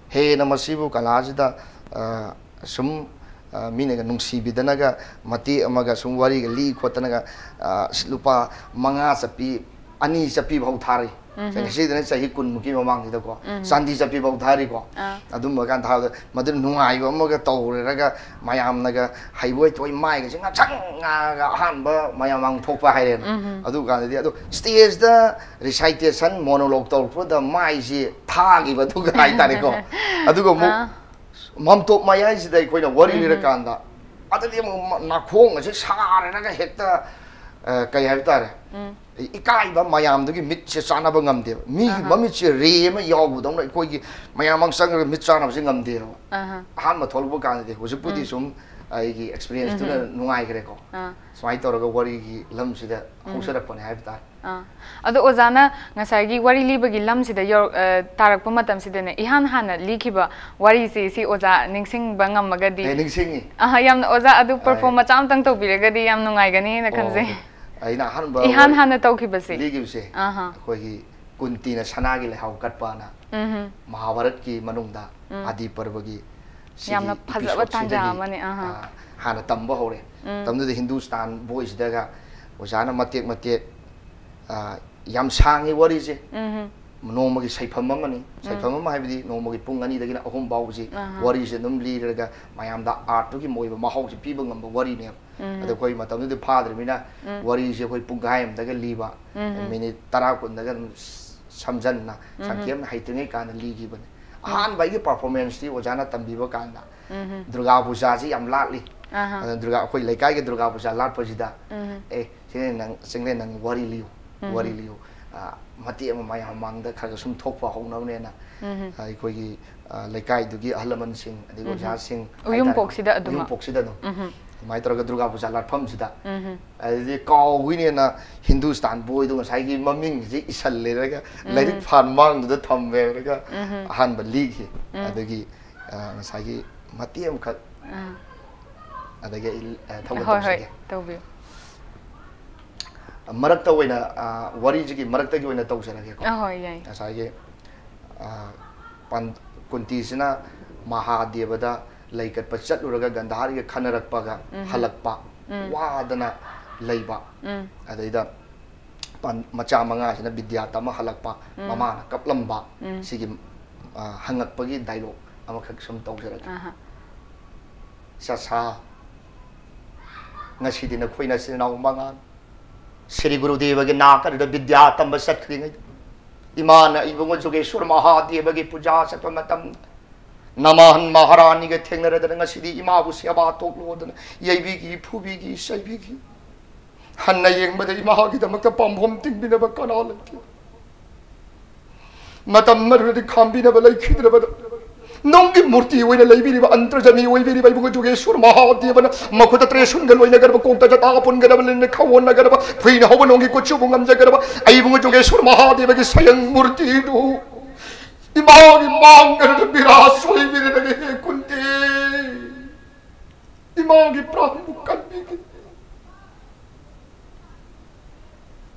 ꯍꯦꯟꯅ ꯃꯁꯤꯕꯨ ꯀꯂꯥꯁꯤꯗ, ꯑ, ꯁꯨꯝ, ꯑ, ꯃꯤꯅꯒ ꯅꯨꯡꯁꯤꯕꯤꯗꯅꯒ ꯃꯇꯦꯛ ꯑꯃꯒ ꯁꯨꯝ ꯋꯥꯔꯤꯒ ꯂꯤ ꯈꯣꯠꯇꯅꯒ, ꯑ, ꯂꯨꯄꯥ ꯃꯉꯥ ꯆꯠꯄꯤ, ꯑꯅꯤ ꯆꯠꯄꯤ ꯐꯥꯎ ꯊꯥꯔꯤ꯫ ꯉꯁꯤꯗꯅ ꯆꯍꯤ ꯀꯨꯟꯃꯨꯛꯀꯤ ꯃꯃꯥꯡꯁꯤꯗꯀꯣ, ꯆꯥꯟꯗꯤ ꯆꯠꯄꯤ ꯐꯥꯎ ꯊꯥꯔꯤꯀꯣ꯫ ꯑꯗꯨꯝꯕ ꯀꯥꯟ ꯊꯥꯕꯗ ꯃꯗꯨ ꯅꯨꯡꯉꯥꯏꯕ ꯑꯃꯒ ꯇꯧꯔꯦꯔꯒ ꯃꯌꯥꯝꯅꯒ ꯍꯩꯕꯣꯏ ꯇꯣꯏ ꯃꯥꯏꯒꯁꯦ ꯉꯥꯡꯁꯪ ꯉꯥꯡꯉꯒ ꯑꯍꯥꯟꯕ ꯃꯌꯥꯝ ꯃꯥꯡ ꯊꯣꯛꯄ ꯍꯥꯏꯔꯦꯅ꯫ ꯑꯗꯨ ꯀꯥꯟꯗꯗꯤ ꯑꯗꯣ ꯁ꯭ꯇꯦꯖꯇ ꯔꯤꯁꯥꯏꯇꯦꯁꯟ ꯃꯣꯅꯣꯂꯣꯛ ꯇꯧꯔꯛꯄꯗ ꯃꯥꯏꯁꯤ ꯊꯥꯈꯤꯕ ꯑꯗꯨꯒ ꯍꯥꯏꯇꯥꯔꯦꯀꯣ꯫ ꯑꯗꯨꯒ ꯑꯃꯨꯛ ꯃꯝꯇꯣꯞ ꯃꯌꯥꯏꯁꯤꯗ ꯑꯩꯈꯣꯏꯅ ꯋꯥꯔꯤ ꯂꯤꯔꯀꯥꯟꯗ ꯑꯗꯨꯗꯤ ꯑꯃꯨꯛ ꯃ-, ꯅꯥꯈꯣꯡ ꯑꯁꯦ ꯁꯥꯔꯦꯅꯒ ꯍꯦꯛꯇ, ꯑ, ꯀꯩ ꯍꯥꯏꯕ ꯇꯥꯔꯦ? ꯏ-, ꯏꯀꯥꯏꯕ ꯃꯌꯥꯝꯗꯨꯒꯤ ꯃꯤꯠꯁꯦ ꯆꯥꯟꯅꯕ ꯉꯝꯗꯦꯕ꯫ ꯃꯤꯒꯤ ꯃꯃꯤꯠꯁꯦ ꯔꯦ ꯑꯃ ꯌꯥꯎꯕꯗꯧꯅ ꯑꯩꯈꯣꯏꯒꯤ ꯃꯌꯥꯝ ꯃꯥꯡ ꯆꯪꯉꯒ ꯃꯤꯠ ꯆꯥꯟꯅꯕꯁꯦ ꯉꯝꯗꯦꯕ꯫ ꯑꯍꯥꯟꯕ ꯊꯣꯛꯂꯛꯄ ꯀꯥꯟꯗꯗꯤ, ꯍꯧꯖꯤꯛꯄꯨꯗꯤ ꯁꯨꯝ ꯑꯩꯒꯤ ꯑꯦꯛꯁꯄꯤꯔꯤꯌꯦꯟꯁꯇꯨꯅ ꯅꯨꯡꯉꯥꯏꯈ꯭ꯔꯦꯀꯣ꯫ ꯁꯨꯃꯥꯏꯅ ꯇꯧꯔꯒ ꯋꯥꯔꯤꯒꯤ ꯂꯝꯁꯤꯗ ꯍꯧꯖꯔꯛꯄꯅꯦ ꯍꯥꯏꯕ ꯇꯥꯔꯦ꯫ ꯑꯥ꯫ ꯑꯗꯣ ꯑꯣꯖꯥꯅ ꯉꯁꯥꯏꯒꯤ ꯋꯥꯔꯤ ꯂꯤꯕꯒꯤ ꯂꯝꯁꯤꯗ ꯌꯧꯔꯛ-, ꯑ, ꯇꯥꯔꯛꯄ ꯃꯇꯝꯁꯤꯗꯅꯦ, ꯏꯍꯥꯟ ꯍꯥꯟꯅ ꯂꯤꯈꯤꯕ ꯋꯥꯔꯤꯁꯤ, ꯁꯤ ꯑꯣꯖꯥ ꯅꯤꯡꯁꯤꯡꯕ ꯉꯝꯃꯒꯗꯤ? ꯑꯦ, ꯅꯤꯡꯁꯤꯡꯉꯤ꯫ ꯑꯍ, ꯌꯥꯝꯅ ꯑꯣꯖꯥ ꯑꯗꯨ ꯑꯥ꯫ Perform ꯃꯆꯥ ꯑꯝꯇꯪ ꯇꯧꯕꯤꯔꯒꯗꯤ ꯌꯥꯝ ꯅꯨꯡꯉꯥꯏꯒꯅꯤꯅ ꯑꯣ, ꯈꯟꯖꯩ꯫ ꯑꯩꯅ ꯑꯍꯥꯟꯕ ꯏꯍꯥꯟ ꯋꯥꯔꯤ ꯍꯥꯟꯅ ꯇꯧꯈꯤꯕꯁꯦ꯫ ꯂꯤꯈꯤꯕꯁꯦ, ꯑꯍ꯫ ꯑꯩꯈꯣꯏꯒꯤ ꯀꯨꯟꯇꯤꯅ ꯁꯅꯥꯒꯤ ꯂꯩꯍꯥꯎ ꯀꯠꯄꯅ ꯎꯝꯍꯨꯝ꯫ ꯃꯍꯥꯚꯥꯔꯠꯀꯤ ꯃꯅꯨꯡꯗ ꯎꯝ꯫ ꯑꯥꯗꯤ ꯄꯔꯕꯒꯤ ꯁꯤꯒꯤ ꯌꯥꯝꯅ ꯐꯖꯕ ꯇꯥꯟꯖꯥ episodeꯁꯤꯗꯒꯤ, ꯑꯃꯅꯦ, ꯑꯍ꯫ ꯑ, ꯍꯥꯟꯅ ꯇꯝꯕ ꯍꯧꯔꯦ꯫ ꯎꯝ꯫ ꯃꯇꯝꯗꯨꯗ ꯍꯤꯟꯗꯨꯁꯇꯥꯟ ꯕꯣꯏꯁꯤꯗꯒ ꯑꯣꯖꯥꯅ ꯃꯇꯦꯛ ꯃꯇꯦꯛ, ꯑ, ꯌꯥꯝ ꯁꯥꯡꯉꯤ ꯋꯥꯔꯤꯁꯦ꯫ ꯎꯝꯍꯨꯝ꯫ ꯅꯣꯡꯃꯒꯤ ꯁꯩꯐꯝ ꯑꯃꯅꯤ꯫ ꯎꯝ꯫ ꯁꯩꯐꯝ ꯑꯃ ꯍꯥꯏꯕꯗꯤ ꯅꯣꯡꯃꯒꯤ ꯄꯨꯡ ꯑꯅꯤꯗꯒꯤꯅ ꯑꯍꯨꯝ ꯐꯥꯎꯕꯁꯤ ꯑꯍ꯫ ꯋꯥꯔꯤꯁꯦ ꯑꯗꯨꯝ ꯂꯤꯔꯒ ꯃꯌꯥꯝꯗ artꯇꯨꯒꯤ ꯑꯣꯏꯕ ꯃꯍꯥꯎꯁꯦ ꯄꯤꯕ ꯉꯝꯕ ꯋꯥꯔꯤꯅꯦꯕ꯫ ꯎꯝ꯫ ꯑꯗꯣ ꯑꯩꯈꯣꯏ ꯃꯇꯝꯗꯨꯗ ꯐꯥꯗ꯭ꯔꯤꯕꯅꯤꯅ ꯎꯝ꯫ ꯋꯥꯔꯤꯁꯦ ꯑꯩꯈꯣꯏ ꯄꯨꯡꯈꯥꯏ ꯑꯃꯗꯒ ꯂꯤꯕ, ꯎꯝ꯫ Minute ꯇꯔꯥ ꯀꯨꯟꯗꯒ ꯑꯗꯨꯝ ꯁꯝꯖꯟꯅ, ꯎꯝ꯫ ꯁꯪꯈꯦꯝꯅ ꯍꯩꯇ꯭ꯔꯤꯉꯩ ꯀꯥꯟꯗ ꯂꯤꯈꯤꯕꯅꯦ꯫ ꯎꯝ꯫ ꯑꯍꯥꯟꯕ ꯑꯩꯒꯤ performanceꯇꯤ ꯑꯣꯖꯥꯅ ꯇꯝꯕꯤꯕ ꯀꯥꯟꯗ ꯎꯝ꯫ ꯗꯨꯔꯒꯥ ꯄꯨꯖꯥꯁꯤ ꯌꯥꯝ ꯂꯥꯠꯂꯤ꯫ ꯑꯍ꯫ ꯑꯗ ꯗꯨꯔꯒꯥ, ꯑꯩꯈꯣꯏ ꯂꯩꯀꯥꯏꯒꯤ ꯗꯨꯔꯒꯥ ꯄꯨꯖꯥ ꯂꯥꯠꯄꯁꯤꯗ, ꯎꯝ꯫ "ꯑꯦ, ꯆꯤꯡꯂꯦꯟ ꯅꯪ, ꯆꯤꯡꯂꯦꯟ ꯅꯪ ꯋꯥꯔꯤ ꯂꯤꯌꯨ, ꯎꯝ꯫ ꯋꯥꯔꯤ ꯂꯤꯌꯨ꯫ ꯑ, ꯃꯇꯦꯛ ꯑꯃ ꯃꯌꯥꯝ ꯃꯥꯡꯗ ꯈꯔ ꯈꯔ ꯁꯨꯝ ꯊꯣꯛꯄ ꯍꯧꯅꯕꯅꯦꯅ", ꯎꯝ꯫ ꯑ, ꯑꯩꯈꯣꯏꯒꯤ, ꯑ, ꯂꯩꯀꯥꯏꯗꯨꯒꯤ ꯑꯍꯜ ꯂꯃꯟꯁꯤꯡ, ꯑꯗꯒꯤ ꯎꯝ꯫ ꯑꯣꯖꯥꯁꯤꯡ ꯎꯌꯨꯝ ꯍꯥꯏꯇꯥꯔꯦ, ꯄꯣꯛꯁꯤꯗ ꯑꯗꯨꯃꯛ꯫ ꯎꯌꯨꯝ ꯄꯣꯛꯁꯤꯗ ꯑꯗꯨꯝ꯫ ꯎꯝ꯫ ꯑꯗꯨꯃꯥꯏꯅ ꯇꯧꯔꯒ ꯗꯨꯔꯒꯥ ꯄꯨꯖꯥ ꯂꯥꯠꯐꯝꯁꯤꯗ꯫ ꯎꯝ꯫ ꯑꯗꯨꯗꯤ ꯀꯥꯎꯈꯤꯅꯦꯅ ꯍꯤꯟꯗꯨꯁꯇꯥꯟ ꯕꯣꯏꯗꯣ ꯉꯁꯥꯏꯒꯤ ꯃꯃꯤꯡꯁꯤ ꯏꯁꯜꯂꯦꯔꯒ ꯎꯝ꯫ ꯂꯥꯏꯔꯤꯛ ꯐꯥꯟ ꯃꯥꯡꯗꯨꯗ ꯊꯝꯃꯦꯔꯒ ꯎꯝ꯫ ꯑꯍꯥꯟꯕ ꯂꯤꯈꯤ꯫ ꯎꯝ꯫ ꯑꯗꯨꯒꯤ, ꯑ, ꯉꯁꯥꯏꯒꯤ ꯃꯇꯦꯛ ꯑꯃꯈꯛ ꯑꯥ꯫ ꯑꯗꯒꯤ ꯑꯩ, ꯑ, ꯊꯧꯒꯠ ꯍꯣꯏ, ꯍꯣꯏ, ꯇꯧꯖꯒꯦ꯫ ꯇꯧꯕꯤꯌꯨ꯫ ꯃꯔꯛꯇ ꯑꯣꯏꯅ, ꯑ, ꯋꯥꯔꯤꯁꯤꯒꯤ ꯃꯔꯛꯇꯒꯤ ꯑꯣꯏꯅ ꯇꯧꯖꯔꯒꯦꯀꯣ꯫ ꯑ, ꯍꯣꯏ, ꯌꯥꯏ꯫ ꯉꯁꯥꯏꯒꯤ, ꯑ, ꯄꯟ-, ꯀꯨꯟꯇꯤꯁꯤꯅ ꯃꯍꯥꯗꯦꯕꯗ ꯂꯩ ꯀꯠꯄ ꯆꯠꯂꯨꯔꯒ ꯒꯟꯙꯥꯔꯤꯒ ꯈꯟꯅꯔꯛꯄꯒ ꯎꯝ꯫ ꯍꯜꯂꯛꯄ, ꯎꯝ꯫ ꯋꯥꯗꯅ ꯂꯩꯕ꯫ ꯎꯝ꯫ ꯑꯗꯩꯗ ꯄꯥꯟ-, ꯃꯆꯥ ꯃꯉꯥꯁꯤꯅ ꯕꯤꯗ꯭ꯌꯥ ꯇꯝꯃ ꯍꯜꯂꯛꯄ, ꯎꯝ꯫ ꯃꯃꯥꯅ ꯀꯞꯂꯝꯕ, ꯎꯝ꯫ ꯁꯤꯒꯤ, ꯑ, ꯍꯪꯉꯛꯄꯒꯤ dialogue ꯑꯃꯈꯛ ꯁꯨꯝ ꯇꯧꯖꯔꯛꯀꯦ꯫ ꯑꯍꯥ꯫ "ꯆꯠꯁꯥ, ꯉꯁꯤꯗꯤ ꯅꯈꯣꯏ ꯅꯆꯤꯟ ꯅꯅꯥꯎ ꯃꯉꯥ ꯁ꯭ꯔꯤ ꯒꯨꯔꯨꯗꯦꯕꯒꯤ ꯅꯥꯛ ꯑꯗꯨꯗ ꯕꯤꯗ꯭ꯌꯥ ꯇꯝꯕ ꯆꯠꯈ꯭ꯔꯤꯉꯩꯗ ꯏꯃꯥꯅ ꯏꯕꯨꯡꯉꯣ ꯖꯣꯒꯦꯁ꯭ꯋꯔ ꯃꯍꯥꯗꯦꯕꯒꯤ ꯄꯨꯖꯥ ꯆꯠꯄ ꯃꯇꯝꯗ ꯅꯃꯥꯍꯟ ꯃꯍꯥꯔꯥꯅꯤꯒ ꯊꯦꯡꯅꯔꯗꯅ ꯉꯁꯤꯗꯤ ꯏꯃꯥꯕꯨ ꯁꯦꯕꯥ ꯇꯧꯂꯣꯗꯅ ꯌꯩꯕꯤꯈꯤ, ꯐꯨꯕꯤꯈꯤ, ꯆꯩꯕꯤꯈꯤ꯫ ꯍꯟꯅ ꯌꯦꯡꯕꯗ ꯏꯃꯥꯒꯤꯗꯃꯛꯇ ꯄꯥꯝꯕꯣꯝ ꯇꯤꯡꯕꯤꯅꯕ ꯀꯅꯥ ꯂꯩꯇꯦ꯫ ꯃꯇꯝ ꯑꯗꯨꯗꯗꯤ ꯈꯥꯝꯕꯤꯅꯕ ꯂꯩꯈꯤꯗ꯭ꯔꯕꯗ ꯅꯨꯡꯒꯤ ꯃꯨꯔꯇꯤ ꯑꯣꯏꯅ ꯂꯩꯕꯤꯔꯤꯕ, ꯑꯟꯇꯔꯖꯃꯤ ꯑꯣꯏꯕꯤꯔꯤꯕ ꯏꯕꯨꯡꯉꯣ ꯖꯨꯒꯦꯁ꯭ꯋꯔ ꯃꯍꯥꯗꯦꯕꯅ, ꯃꯈꯨꯠꯇ ꯇ꯭ꯔꯦꯁꯨꯟꯒ ꯂꯣꯏꯅꯒꯗꯕ, ꯀꯣꯛꯇ ꯖꯇꯥꯒ ꯄꯨꯟꯒꯗꯕ, ꯂꯤꯟꯅ ꯈꯥꯑꯣꯟꯅꯒꯗꯕ, ꯐꯨꯏꯅ ꯍꯧꯕ ꯅꯣꯡꯒꯤ ꯀꯨꯆꯨꯕꯨ ꯉꯝꯖꯒꯗꯕ ꯏꯕꯨꯡꯉꯣ ꯖꯨꯒꯦꯁ꯭ꯋꯔ ꯃꯍꯥꯗꯦꯕꯒꯤ ꯁꯌꯪ ꯃꯨꯔꯇꯤꯗꯨ ꯏꯃꯥꯒꯤ ꯃꯥꯡꯗ ꯕꯤꯔꯥꯁ ꯑꯣꯏꯕꯤꯔꯒ, ꯍꯦ ꯀꯨꯟꯇꯤ, ꯏꯃꯥꯒꯤ ꯄ꯭ꯔꯥꯟꯕꯨ ꯀꯟꯕꯤꯒꯦ꯫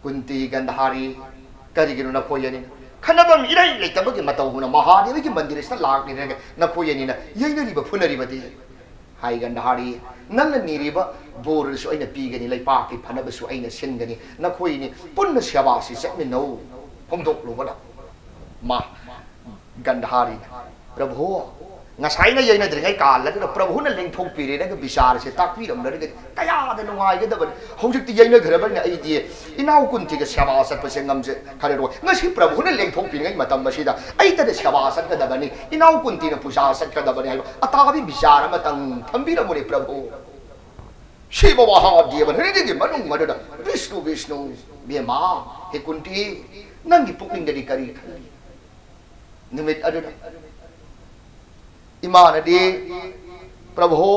ꯀꯨꯟꯇꯤ, ꯒꯟꯙꯥꯔꯤ, ꯀꯔꯤꯒꯤꯅꯣ ꯅꯈꯣꯏ ꯑꯅꯤ ꯈꯟꯅꯐꯝ ꯏꯔꯩ ꯂꯩꯇꯕꯒꯤ ꯃꯇꯧꯒꯨꯝꯅ ꯃꯍꯥꯗꯦꯕꯒꯤ ꯃꯟꯗꯤꯔ ꯑꯁꯤꯗ ꯂꯥꯛꯂꯤꯔꯒ ꯅꯈꯣꯏ ꯑꯅꯤꯅ ꯌꯩꯅꯔꯤꯕ ꯐꯨꯅꯔꯤꯕꯗꯤ? ꯍꯥꯏ ꯒꯟꯙꯥꯔꯤ, ꯅꯪꯅ ꯅꯤꯔꯤꯕ ꯕꯣꯔꯁꯨ ꯑꯩꯅ ꯄꯤꯒꯅꯤ, ꯂꯩꯄꯥꯛꯀꯤ ꯐꯅꯕꯁꯨ ꯑꯩꯅ ꯁꯤꯟꯒꯅꯤ, ꯅꯈꯣꯏꯅꯤ ꯄꯨꯟꯅ ꯁꯦꯕꯥꯁꯤ ꯆꯠꯃꯤꯟꯅꯧ꯫ ꯐꯣꯡꯗꯣꯛꯂꯨꯕꯗ ꯃꯥ ꯒꯟꯙꯥꯔꯤꯅ, "ꯄ꯭ꯔꯚꯨ, ꯉꯁꯥꯏꯅ ꯌꯩꯅꯗ꯭ꯔꯤꯉꯩ ꯀꯥꯟꯗ ꯑꯗꯨꯅ ꯄ꯭ꯔꯚꯨꯅ ꯂꯦꯡꯊꯣꯛꯄꯤꯔꯦꯅꯒ ꯕꯤꯆꯥꯔꯁꯦ ꯇꯥꯛꯄꯤꯔꯝꯂꯒꯗꯤ ꯀꯌꯥꯗ ꯅꯨꯡꯉꯥꯏꯒꯗꯕꯅꯤ꯫ ꯍꯧꯖꯤꯛꯇꯤ ꯌꯩꯅꯈ꯭ꯔꯕꯅꯤꯅ ꯑꯩꯗꯤ ꯏꯅꯥꯎ ꯀꯨꯟꯇꯤꯒ ꯁꯦꯕꯥ ꯆꯠꯄꯁꯦ ꯉꯝꯖꯈꯔꯔꯣꯏ꯫ ꯉꯁꯤ ꯄ꯭ꯔꯚꯨꯅ ꯂꯦꯡꯊꯣꯛꯄꯤꯔꯤꯉꯩ ꯃꯇꯝ ꯑꯁꯤꯗ ꯑꯩꯇꯗ ꯁꯦꯕꯥ ꯆꯠꯀꯗꯕꯅꯤ, ꯏꯅꯥꯎ ꯀꯨꯟꯇꯤꯅ ꯄꯨꯖꯥ ꯆꯠꯀꯗꯕꯅꯤ" ꯍꯥꯏꯕ ꯑꯇꯥꯕꯤ ꯕꯤꯆꯥꯔ ꯑꯃꯇꯪ ꯊꯝꯕꯤꯔꯝꯃꯨꯅꯦ ꯄ꯭ꯔꯚꯨ꯫ ꯁꯤꯕ ꯃꯍꯥꯗꯦꯕꯅ ꯍꯧꯖꯤꯛꯀꯤ ꯃꯅꯨꯡ ꯃꯗꯨꯗ, "ꯕꯤꯁꯅꯨ, ꯕꯤꯁꯅꯨ, ꯕꯦꯝꯃ, ꯍꯦ ꯀꯨꯟꯇꯤ, ꯅꯪꯒꯤ ꯄꯨꯛꯅꯤꯡꯗꯗꯤ ꯀꯔꯤ ꯈꯜꯂꯤ?" ꯅꯨꯃꯤꯠ ꯑꯗꯨꯗ ꯏꯃꯥꯅꯗꯤ, "ꯄ꯭ꯔꯚꯨ,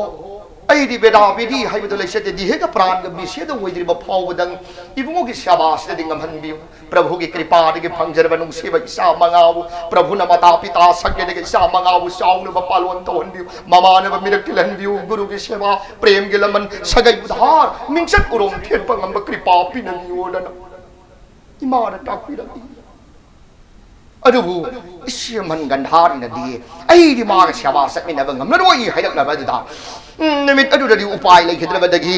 ꯑꯩꯗꯤ ꯕꯦꯗꯥ ꯕꯤꯙꯤ ꯍꯥꯏꯕꯗꯨ ꯂꯩꯖꯗꯦ, ꯗꯤꯍꯦꯒ ꯄ꯭ꯔꯥꯟꯒ ꯕꯤꯁꯦꯗ ꯑꯣꯏꯗ꯭ꯔꯤꯕ ꯐꯥꯎꯕꯗꯪ ꯏꯕꯨꯡꯉꯣꯒꯤ ꯁꯦꯕꯥꯁꯤꯗꯗꯤ ꯉꯝꯍꯟꯕꯤꯌꯨ꯫ ꯄ꯭ꯔꯚꯨꯒꯤ ꯀ꯭ꯔꯤꯄꯥꯗꯒꯤ ꯐꯪꯖꯔꯕ ꯅꯨꯡꯁꯤꯕ ꯏꯆꯥ ꯃꯉꯥꯕꯨ ꯄ꯭ꯔꯚꯨꯅ ꯃꯇꯥ ꯄꯤꯇꯥ ꯁꯛꯂꯦꯗꯒꯤ ꯏꯆꯥ ꯃꯉꯥꯕꯨ ꯆꯥꯎꯅꯕ ꯄꯥꯂꯣꯟ ꯇꯧꯍꯟꯕꯤꯌꯨ, ꯃꯃꯥꯟꯅꯕ ꯃꯤꯔꯛ ꯇꯤꯜꯍꯟꯕꯤꯌꯨ, ꯒꯨꯔꯨꯒꯤ ꯁꯦꯕꯥ, ꯄ꯭ꯔꯦꯝꯒꯤ ꯂꯃꯟ, ꯁꯥꯒꯩ ꯎꯗꯥꯔ, ꯃꯤꯡꯆꯠ ꯎꯔꯣꯡ ꯊꯦꯠꯄ ꯉꯝꯕ ꯀ꯭ꯔꯤꯄꯥ ꯄꯤꯅꯕꯤꯌꯨꯗꯅ" ꯏꯃꯥꯅ ꯇꯥꯛꯄꯤꯔꯝꯃꯤ꯫ ꯑꯗꯨꯕꯨ ꯏꯆꯦ ꯃꯟ ꯒꯟꯙꯥꯔꯤꯅꯗꯤ, "ꯑꯩꯗꯤ ꯃꯥꯒ ꯁꯦꯕꯥ ꯆꯠꯃꯤꯟꯅꯕ ꯉꯝꯂꯔꯣꯏ" ꯍꯥꯏꯔꯛꯂꯕ ꯑꯗꯨꯗ, ꯎꯝ, ꯅꯨꯃꯤꯠ ꯑꯗꯨꯗꯗꯤ ꯎꯄꯥꯏ ꯂꯩꯈꯤꯗ꯭ꯔꯕꯗꯒꯤ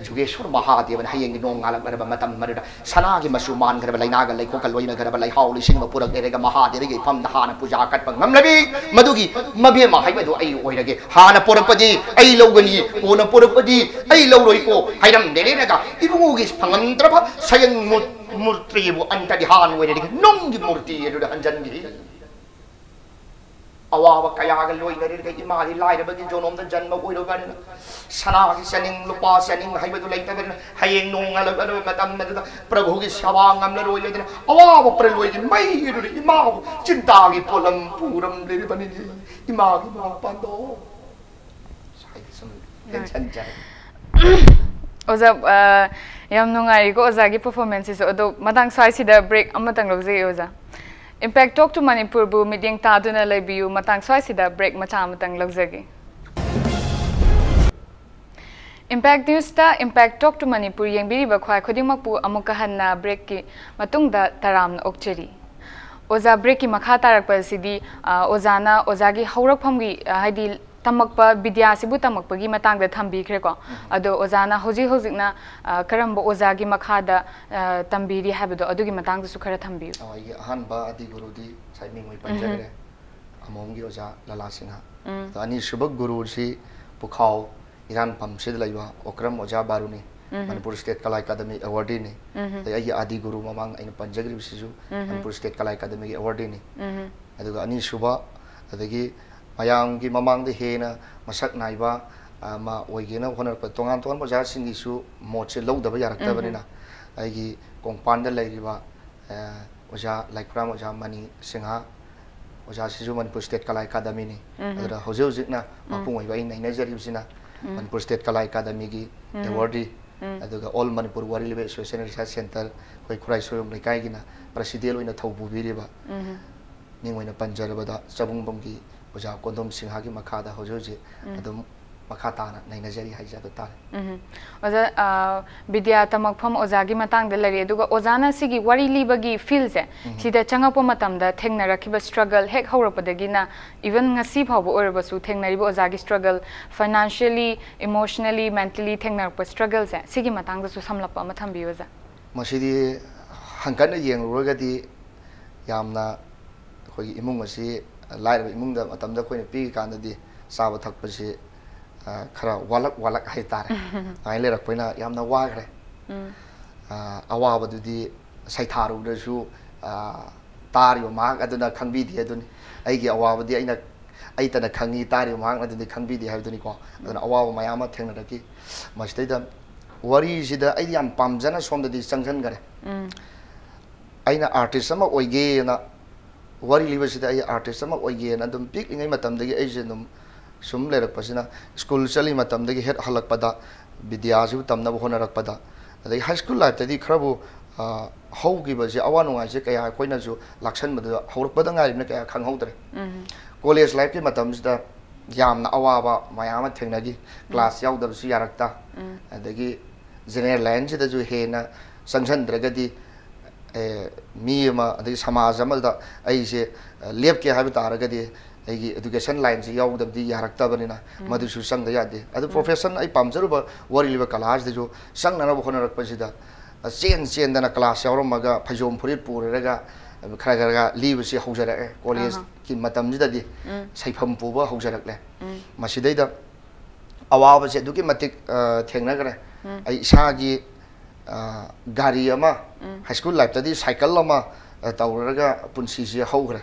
ꯖꯨꯒꯦꯁ꯭ꯋꯔ ꯃꯍꯥꯗꯦꯕꯅ ꯍꯌꯦꯡꯒꯤ ꯅꯣꯡ ꯉꯥꯜꯂꯛꯂꯕ ꯃꯇꯝ ꯑꯗꯨꯗ ꯁꯅꯥꯒꯤ ꯃꯆꯨ ꯃꯥꯟꯈ꯭ꯔꯕ ꯂꯩꯅꯥꯒ ꯂꯩꯈꯣꯛꯀ ꯂꯣꯏꯅꯈ꯭ꯔꯕ ꯂꯩꯍꯥꯎ ꯂꯩꯁꯤꯡꯕ ꯄꯨꯔꯛ ꯂꯩꯔꯒ ꯃꯍꯥꯗꯦꯕꯒꯤ ꯏꯐꯝꯗ ꯍꯥꯟꯅ ꯄꯨꯖꯥ ꯀꯠꯄ ꯉꯝꯂꯕꯤ꯫ ꯃꯗꯨꯒꯤ ꯃꯕꯦꯝꯃ ꯍꯥꯏꯕꯗꯨ ꯑꯩ ꯑꯣꯏꯔꯒꯦ꯫ ꯍꯥꯟꯅ ꯄꯣꯔꯛꯄꯗꯤ ꯑꯩ ꯂꯧꯒꯅꯤ, ꯀꯣꯟꯅ ꯄꯣꯔꯛꯄꯗꯤ ꯑꯩ ꯂꯧꯔꯣꯏꯀꯣ ꯍꯥꯏꯔꯝ ꯂꯩꯔꯦꯅꯒ ꯏꯕꯨꯡꯉꯣꯒꯤ ꯐꯪꯉꯝꯗ꯭ꯔꯕ ꯁꯌꯪ ꯃꯨ-, ꯃꯨꯔꯇꯤꯕꯨ ꯑꯟꯇ ꯙ꯭ꯌꯥꯟ ꯑꯣꯏꯅꯗꯤ ꯅꯨꯡꯒꯤ ꯃꯨꯔꯇꯤ ꯑꯗꯨꯗ ꯍꯟꯖꯟꯈꯤ꯫ ꯑꯋꯥꯕ ꯀꯌꯥꯒ ꯂꯣꯏꯅꯔꯤꯔꯒ ꯏꯃꯥꯗꯤ ꯂꯥꯏꯔꯕꯒꯤ ꯖꯣꯅꯣꯝꯗ ꯖꯟꯃ ꯑꯣꯏꯔꯨꯕꯅꯤꯅ, ꯁꯅꯥꯒꯤ ꯆꯥꯅꯤꯡ ꯂꯨꯄꯥ ꯆꯥꯅꯤꯡ ꯍꯥꯏꯕꯗꯨ ꯂꯩꯇꯕꯅꯤꯅ, ꯍꯌꯦꯡ ꯅꯣꯡꯉꯥꯜꯂꯛꯂꯕ ꯃꯇꯝ ꯑꯗꯨꯗ ꯄ꯭ꯔꯚꯨꯒꯤ ꯁꯦꯕꯥ ꯉꯝꯂꯔꯣꯏ ꯍꯥꯏꯗꯅ ꯑꯋꯥꯕ ꯄ꯭ꯔꯂꯣꯏꯒꯤ ꯃꯩ ꯑꯗꯨꯅ ꯏꯃꯥꯕꯨ ꯆꯤꯟꯇꯥꯒꯤ ꯄꯣꯠꯂꯝ ꯄꯨꯔꯝꯂꯤꯕꯅꯤꯅꯦ꯫ ꯏꯃꯥꯒꯤ ꯃꯄꯥꯟꯗꯣ ꯍꯥꯏꯗꯤ ꯁꯨꯝ tension ꯆꯥꯏ꯫ ꯑꯣꯖꯥ, ꯑ, ꯌꯥꯝ ꯅꯨꯡꯉꯥꯏꯔꯤꯀꯣ ꯑꯣꯖꯥꯒꯤ performanceꯁꯤꯁꯨ꯫ ꯑꯗꯣ ꯃꯇꯥꯡ ꯁ꯭ꯋꯥꯏꯁꯤꯗ break ꯑꯃꯇꯪ ꯂꯧꯖꯒꯦ ꯑꯣꯖꯥ꯫ Impact Talk to ꯃꯅꯤꯄꯨꯔꯕꯨ ꯃꯤꯠꯌꯦꯡ ꯇꯥꯗꯨꯅ ꯂꯩꯕꯤꯌꯨ꯫ ꯃꯇꯥꯡ ꯁ꯭ꯋꯥꯏꯁꯤꯗ break ꯃꯆꯥ ꯑꯃꯇꯪ ꯂꯧꯖꯒꯦ꯫ Impact Newsꯇ Impact Talk to Manipur ꯌꯦꯡꯕꯤꯔꯤꯕ ꯈ꯭ꯋꯥꯏ ꯈꯨꯗꯤꯡꯃꯛꯄꯨ ꯑꯃꯨꯛꯀ ꯍꯟꯅ breakꯀꯤ ꯃꯇꯨꯡꯗ ꯇꯔꯥꯝꯅ ꯑꯣꯛꯆꯔꯤ꯫ ꯑꯣꯖꯥ, breakꯀꯤ ꯃꯈꯥ ꯇꯥꯔꯛꯄ ꯑꯁꯤꯗꯤ, ꯑ, ꯑꯣꯖꯥꯅ ꯑꯣꯖꯥꯒꯤ ꯍꯧꯔꯛꯐꯝꯒꯤ, ꯑ, ꯍꯥꯏꯗꯤ ꯇꯝꯃꯛꯄ, ꯕꯤꯗ꯭ꯌꯥꯁꯤꯕꯨ ꯇꯝꯃꯛꯄꯒꯤ ꯃꯇꯥꯡꯗ ꯊꯝꯕꯤꯈ꯭ꯔꯦꯀꯣ꯫ ꯑꯗꯣ ꯑꯣꯖꯥꯅ ꯍꯧꯖꯤꯛ ꯍꯧꯖꯤꯛꯅ, ꯑ, ꯀꯔꯝꯕ ꯑꯣꯖꯥꯒꯤ ꯃꯈꯥꯗ, ꯑ, ꯇꯝꯕꯤꯔꯤ ꯍꯥꯏꯕꯗꯣ ꯑꯗꯨꯒꯤ ꯃꯇꯥꯡꯗꯁꯨ ꯈꯔ ꯊꯝꯕꯤꯌꯨ꯫ ꯑ, ꯑꯩꯒꯤ ꯑꯍꯥꯟꯕ ꯑꯥꯗꯤ ꯒꯨꯔꯨꯗꯤ ꯉꯁꯥꯏ ꯃꯤꯡ ꯑꯣꯏ ꯄꯟꯖꯈ꯭ꯔꯦ꯫ ꯑꯃꯣꯝꯒꯤ ꯑꯣꯖꯥ ꯂꯂꯥ ꯁꯤꯡꯍ꯫ ꯑꯗꯣ ꯑꯅꯤꯁꯨꯕ ꯒꯨꯔꯨꯁꯤ ꯄꯨꯈꯥꯎ ꯏꯔꯥꯟꯐꯝꯁꯤꯗ ꯂꯩꯕ ꯑꯣꯀ꯭ꯔꯝ ꯑꯣꯖꯥ ꯕꯥꯔꯨꯅꯤ, ꯃꯅꯤꯄꯨꯔ ꯁ꯭ꯇꯦꯠ ꯀꯂꯥ ꯑꯦꯀꯥꯗꯃꯤ ꯑꯦꯋꯥꯔꯗꯤꯅꯤ꯫ ꯑꯗꯩ ꯑꯩꯒꯤ ꯑꯥꯗꯤ ꯒꯨꯔꯨ ꯃꯃꯥꯡ ꯑꯩꯅ ꯄꯟꯖꯈ꯭ꯔꯤꯕꯁꯤꯁꯨ ꯃꯅꯤꯄꯨꯔ ꯁ꯭ꯇꯦꯠ ꯀꯂꯥ ꯑꯦꯀꯥꯗꯃꯤꯒꯤ ꯑꯦꯋꯥꯔꯗꯤꯅꯤ꯫ ꯑꯗꯨꯒ ꯑꯅꯤꯁꯨꯕ, ꯑꯗꯒꯤ ꯃꯌꯥꯝꯒꯤ ꯃꯃꯥꯡꯗ ꯍꯦꯟꯅ ꯃꯁꯛ ꯅꯥꯏꯕ, ꯑ, ꯑꯃ ꯑꯣꯏꯒꯦꯅ ꯍꯣꯠꯅꯔꯛꯄ ꯇꯣꯉꯥꯟ ꯇꯣꯉꯥꯟꯕ ꯑꯣꯖꯥꯁꯤꯡꯒꯤꯁꯨ ꯃꯣꯠꯁꯦ ꯂꯧꯗꯕ ꯌꯥꯔꯛꯇꯕꯅꯤꯅ, ꯑꯩꯒꯤ ꯀꯣꯡꯄꯥꯟꯗ ꯂꯩꯔꯤꯕ, ꯑ, ꯑꯣꯖꯥ ꯂꯥꯏꯈꯨꯔꯥꯝ ꯑꯣꯖꯥ ꯃꯅꯤ ꯁꯤꯡꯍ, ꯑꯣꯖꯥꯁꯤꯁꯨ ꯃꯅꯤꯄꯨꯔ ꯁ꯭ꯇꯦꯠ ꯀꯂꯥ ꯑꯦꯀꯥꯗꯃꯤꯅꯤ꯫ ꯑꯗꯨꯅ ꯍꯧꯖꯤꯛ ꯍꯧꯖꯤꯛꯅ ꯃꯄꯨꯡ ꯑꯣꯏꯕ ꯑꯩꯅ ꯅꯩꯅꯖꯔꯤꯕꯁꯤꯅ ꯃꯅꯤꯄꯨꯔ ꯁ꯭ꯇꯦꯠ ꯀꯂꯥ ꯑꯦꯀꯥꯗꯃꯤꯒꯤ ꯑꯦꯋꯥꯔꯗꯤ, ꯑꯗꯨꯒ All Manipur Worry Living Association Research Centre, ꯑꯩꯈꯣꯏ ꯈꯨꯔꯥꯏ ꯁꯣꯏꯕꯝ ꯂꯩꯀꯥꯏꯒꯤꯅ ꯄ꯭ꯔꯁꯤꯗꯦꯟ ꯑꯣꯏꯅ ꯊꯧ ꯄꯨꯕꯤꯔꯤꯕ, ꯃꯤꯡ ꯑꯣꯏꯅ ꯄꯟꯖꯔꯕꯗ ꯆꯕꯨꯡꯕꯝꯒꯤ ꯑꯣꯖꯥ ꯀꯣꯟꯗꯣꯝ ꯁꯤꯡꯍꯒꯤ ꯃꯈꯥꯗ ꯍꯧꯖꯤꯛ ꯍꯧꯖꯤꯛ ꯑꯗꯨꯝ ꯃꯈꯥ ꯇꯥꯅ ꯅꯩꯅꯖꯔꯤ ꯍꯥꯏꯖꯕ ꯇꯥꯔꯦ꯫ ꯑꯣꯖꯥ, ꯑ, ꯕꯤꯗ꯭ꯌꯥ ꯇꯝꯃꯛꯐꯝ ꯑꯣꯖꯥꯒꯤ ꯃꯇꯥꯡꯗ ꯂꯩꯔꯦ, ꯑꯗꯨꯒ ꯑꯣꯖꯥꯅ ꯁꯤꯒꯤ ꯋꯥꯔꯤ ꯂꯤꯕꯒꯤ fieldꯁꯦ ꯁꯤꯗ ꯆꯪꯉꯛꯄ ꯃꯇꯝꯗ ꯊꯦꯡꯅꯔꯛꯈꯤꯕ struggle ꯍꯦꯛ ꯍꯧꯔꯛꯄꯗꯒꯤꯅ even ꯉꯁꯤ ꯐꯥꯎꯕ ꯑꯣꯏꯔꯕꯁꯨ ꯊꯦꯡꯅꯔꯤꯕ ꯑꯣꯖꯥꯒꯤ struggle, financially, emotionally, mentally ꯊꯦꯡꯅꯔꯛꯄ struggleꯁꯦ, ꯁꯤꯒꯤ ꯃꯇꯥꯡꯗꯁꯨ ꯁꯝꯂꯞꯄ ꯑꯃ ꯊꯝꯕꯤꯌꯨ ꯑꯣꯖꯥ꯫ ꯃꯁꯤꯗꯤ ꯍꯪꯀꯠꯅ ꯌꯦꯡꯂꯨꯔꯒꯗꯤ ꯌꯥꯝꯅ ꯑꯩꯈꯣꯏꯒꯤ ꯏꯃꯨꯡ ꯑꯁꯤ ꯂꯥꯏꯔꯕ ꯏꯃꯨꯡꯗ ꯃꯇꯝꯗ ꯑꯩꯈꯣꯏꯅ ꯄꯤꯛꯏꯀꯥꯟꯗꯗꯤ ꯆꯥꯕ ꯊꯛꯄꯁꯤ, ꯑ, ꯈꯔ ꯋꯥꯠꯂꯛ ꯋꯥꯠꯂꯛ ꯍꯥꯏꯇꯥꯔꯦ꯫ ꯑꯗꯨꯃꯥꯏꯅ ꯂꯩꯔꯛꯄꯅꯤꯅ ꯌꯥꯝꯅ ꯋꯥꯈ꯭ꯔꯦ꯫ ꯑ, ꯑꯋꯥꯕꯗꯨꯗꯤ ꯁꯩꯊꯥꯔꯨꯕꯗꯁꯨ, ꯑ, ꯇꯥꯔꯤꯕ ꯃꯍꯥꯛ ꯑꯗꯨꯅ ꯈꯪꯕꯤꯗꯦ ꯑꯗꯨꯅꯤ꯫ ꯑꯩꯒꯤ ꯑꯋꯥꯕꯗꯤ ꯑꯩꯅ, ꯑꯩꯇꯅ ꯈꯪꯉꯤ, ꯇꯥꯔꯤꯕ ꯃꯍꯥꯛꯅ ꯑꯗꯨꯗꯤ ꯈꯪꯕꯤꯗꯦ ꯍꯥꯏꯕꯗꯨꯅꯤꯀꯣ꯫ ꯑꯗꯨꯅ ꯑꯋꯥꯕ ꯃꯌꯥꯝ ꯑꯃ ꯊꯦꯡꯅꯔꯛꯈꯤ꯫ ꯃꯁꯤꯗꯩꯗ ꯋꯥꯔꯤꯁꯤꯗ ꯑꯩꯗꯤ ꯌꯥꯝ ꯄꯥꯝꯖꯅ ꯁꯣꯝꯗꯗꯤ ꯆꯪꯁꯤꯟꯈꯔꯦ꯫ ꯑꯩꯅ ꯑꯥꯔꯇꯤꯁ ꯑꯃ ꯑꯣꯏꯒꯦꯅ, ꯋꯥꯔꯤ ꯂꯤꯕꯁꯤꯗ ꯑꯩ ꯑꯥꯔꯇꯤꯁ ꯑꯃ ꯑꯣꯏꯒꯦꯅ ꯑꯗꯨꯝ ꯄꯤꯛꯂꯤꯉꯩ ꯃꯇꯝꯗꯒꯤ ꯑꯩꯁꯦ ꯑꯗꯨꯝ ꯁꯨꯝ ꯂꯩꯔꯛꯄꯁꯤꯅ, ꯁ꯭ꯀꯨꯜ ꯆꯠꯂꯤ ꯃꯇꯝꯗꯒꯤ ꯍꯦꯛ ꯍꯜꯂꯛꯄꯗ ꯕꯤꯗ꯭ꯌꯥꯁꯤꯕꯨ ꯇꯝꯅꯕ ꯍꯣꯠꯅꯔꯛꯄꯗ, ꯑꯗꯒꯤ ꯍꯥꯏ ꯁ꯭ꯀꯨꯜ ꯂꯥꯏꯐꯇꯗꯤ ꯈꯔꯕꯨ, ꯑ, ꯍꯧꯈꯤꯕꯁꯦ ꯑꯋꯥ ꯅꯨꯡꯉꯥꯏꯁꯦ ꯀꯌꯥ ꯑꯩꯈꯣꯏꯅꯁꯨ ꯂꯥꯛꯁꯟꯕꯗꯨꯗ ꯍꯧꯔꯛꯄꯗ ꯉꯥꯏꯔꯤꯕꯅ ꯀꯌꯥ ꯈꯪꯍꯧꯗ꯭ꯔꯦ꯫ ꯀꯣꯂꯦꯖ ꯂꯥꯏꯐꯀꯤ ꯃꯇꯝꯁꯤꯗ ꯌꯥꯝꯅ ꯑꯋꯥꯕ ꯃꯌꯥꯝ ꯑꯃ ꯊꯦꯡꯅꯈꯤ꯫ ꯀ꯭ꯂꯥꯁ ꯌꯥꯎꯗꯕꯁꯨ ꯌꯥꯔꯛꯇ, ꯑꯗꯒꯤ ꯖꯦꯅꯦꯔꯦꯜ ꯂꯥꯏꯟꯁꯤꯗꯁꯨ ꯍꯦꯟꯅ ꯆꯪꯁꯤꯟꯗ꯭ꯔꯒꯗꯤ, ꯑꯦ, ꯃꯤ ꯑꯃ ꯑꯗꯒꯤ ꯁꯃꯥꯖ ꯑꯃꯗ ꯑꯩꯁꯦ, ꯑ, ꯂꯦꯞꯀꯦ ꯍꯥꯏꯕ ꯇꯥꯔꯒꯗꯤ ꯑꯩꯒꯤ ꯏꯗꯨꯀꯦꯁꯟ ꯂꯥꯏꯟꯁꯤ ꯌꯥꯎꯗꯕꯗꯤ ꯌꯥꯔꯛꯇꯕꯅꯤꯅ ꯃꯗꯨꯁꯨ ꯆꯪꯗ ꯌꯥꯗꯦ꯫ ꯑꯗꯨ ꯄ꯭ꯔꯣꯐꯦꯁꯟ ꯑꯩ ꯄꯥꯝꯖꯔꯨꯕ ꯋꯥꯔꯤ ꯂꯤꯕ ꯀꯂꯥꯁꯤꯗꯁꯨ ꯆꯪꯅꯅꯕ ꯍꯣꯠꯅꯔꯛꯄꯁꯤꯗ, ꯑ, ꯆꯦꯟ ꯆꯦꯟꯗꯅ ꯀ꯭ꯂꯥꯁ ꯌꯥꯎꯔꯝꯃꯒ ꯐꯩꯖꯣꯝ ꯐꯨꯔꯤꯠ ꯄꯨꯔꯔꯒ ꯈꯔ ꯈꯔ ꯂꯤꯕꯁꯤ ꯍꯧꯖꯔꯛꯑꯦ꯫ ꯀꯣꯂꯦꯖꯀꯤ ꯃꯇꯝꯁꯤꯗꯗꯤ ꯁꯩꯐꯝ ꯄꯨꯕ ꯍꯧꯖꯔꯛꯂꯦ꯫ ꯃꯁꯤꯗꯩꯗ ꯑꯋꯥꯕꯁꯦ ꯑꯗꯨꯛꯀꯤ ꯃꯇꯤꯛ, ꯑ, ꯊꯦꯡꯅꯈ꯭ꯔꯦ꯫ ꯑꯩ ꯏꯁꯥꯒꯤ, ꯑ, ꯒꯥꯔꯤ ꯑꯃ, ꯍꯥꯏ ꯁ꯭ꯀꯨꯜ ꯂꯥꯏꯐꯇꯗꯤ ꯁꯥꯏꯀꯜ ꯑꯃ, ꯑ, ꯇꯧꯔꯒ ꯄꯨꯟꯁꯤꯁꯦ ꯍꯧꯈ꯭ꯔꯦ꯫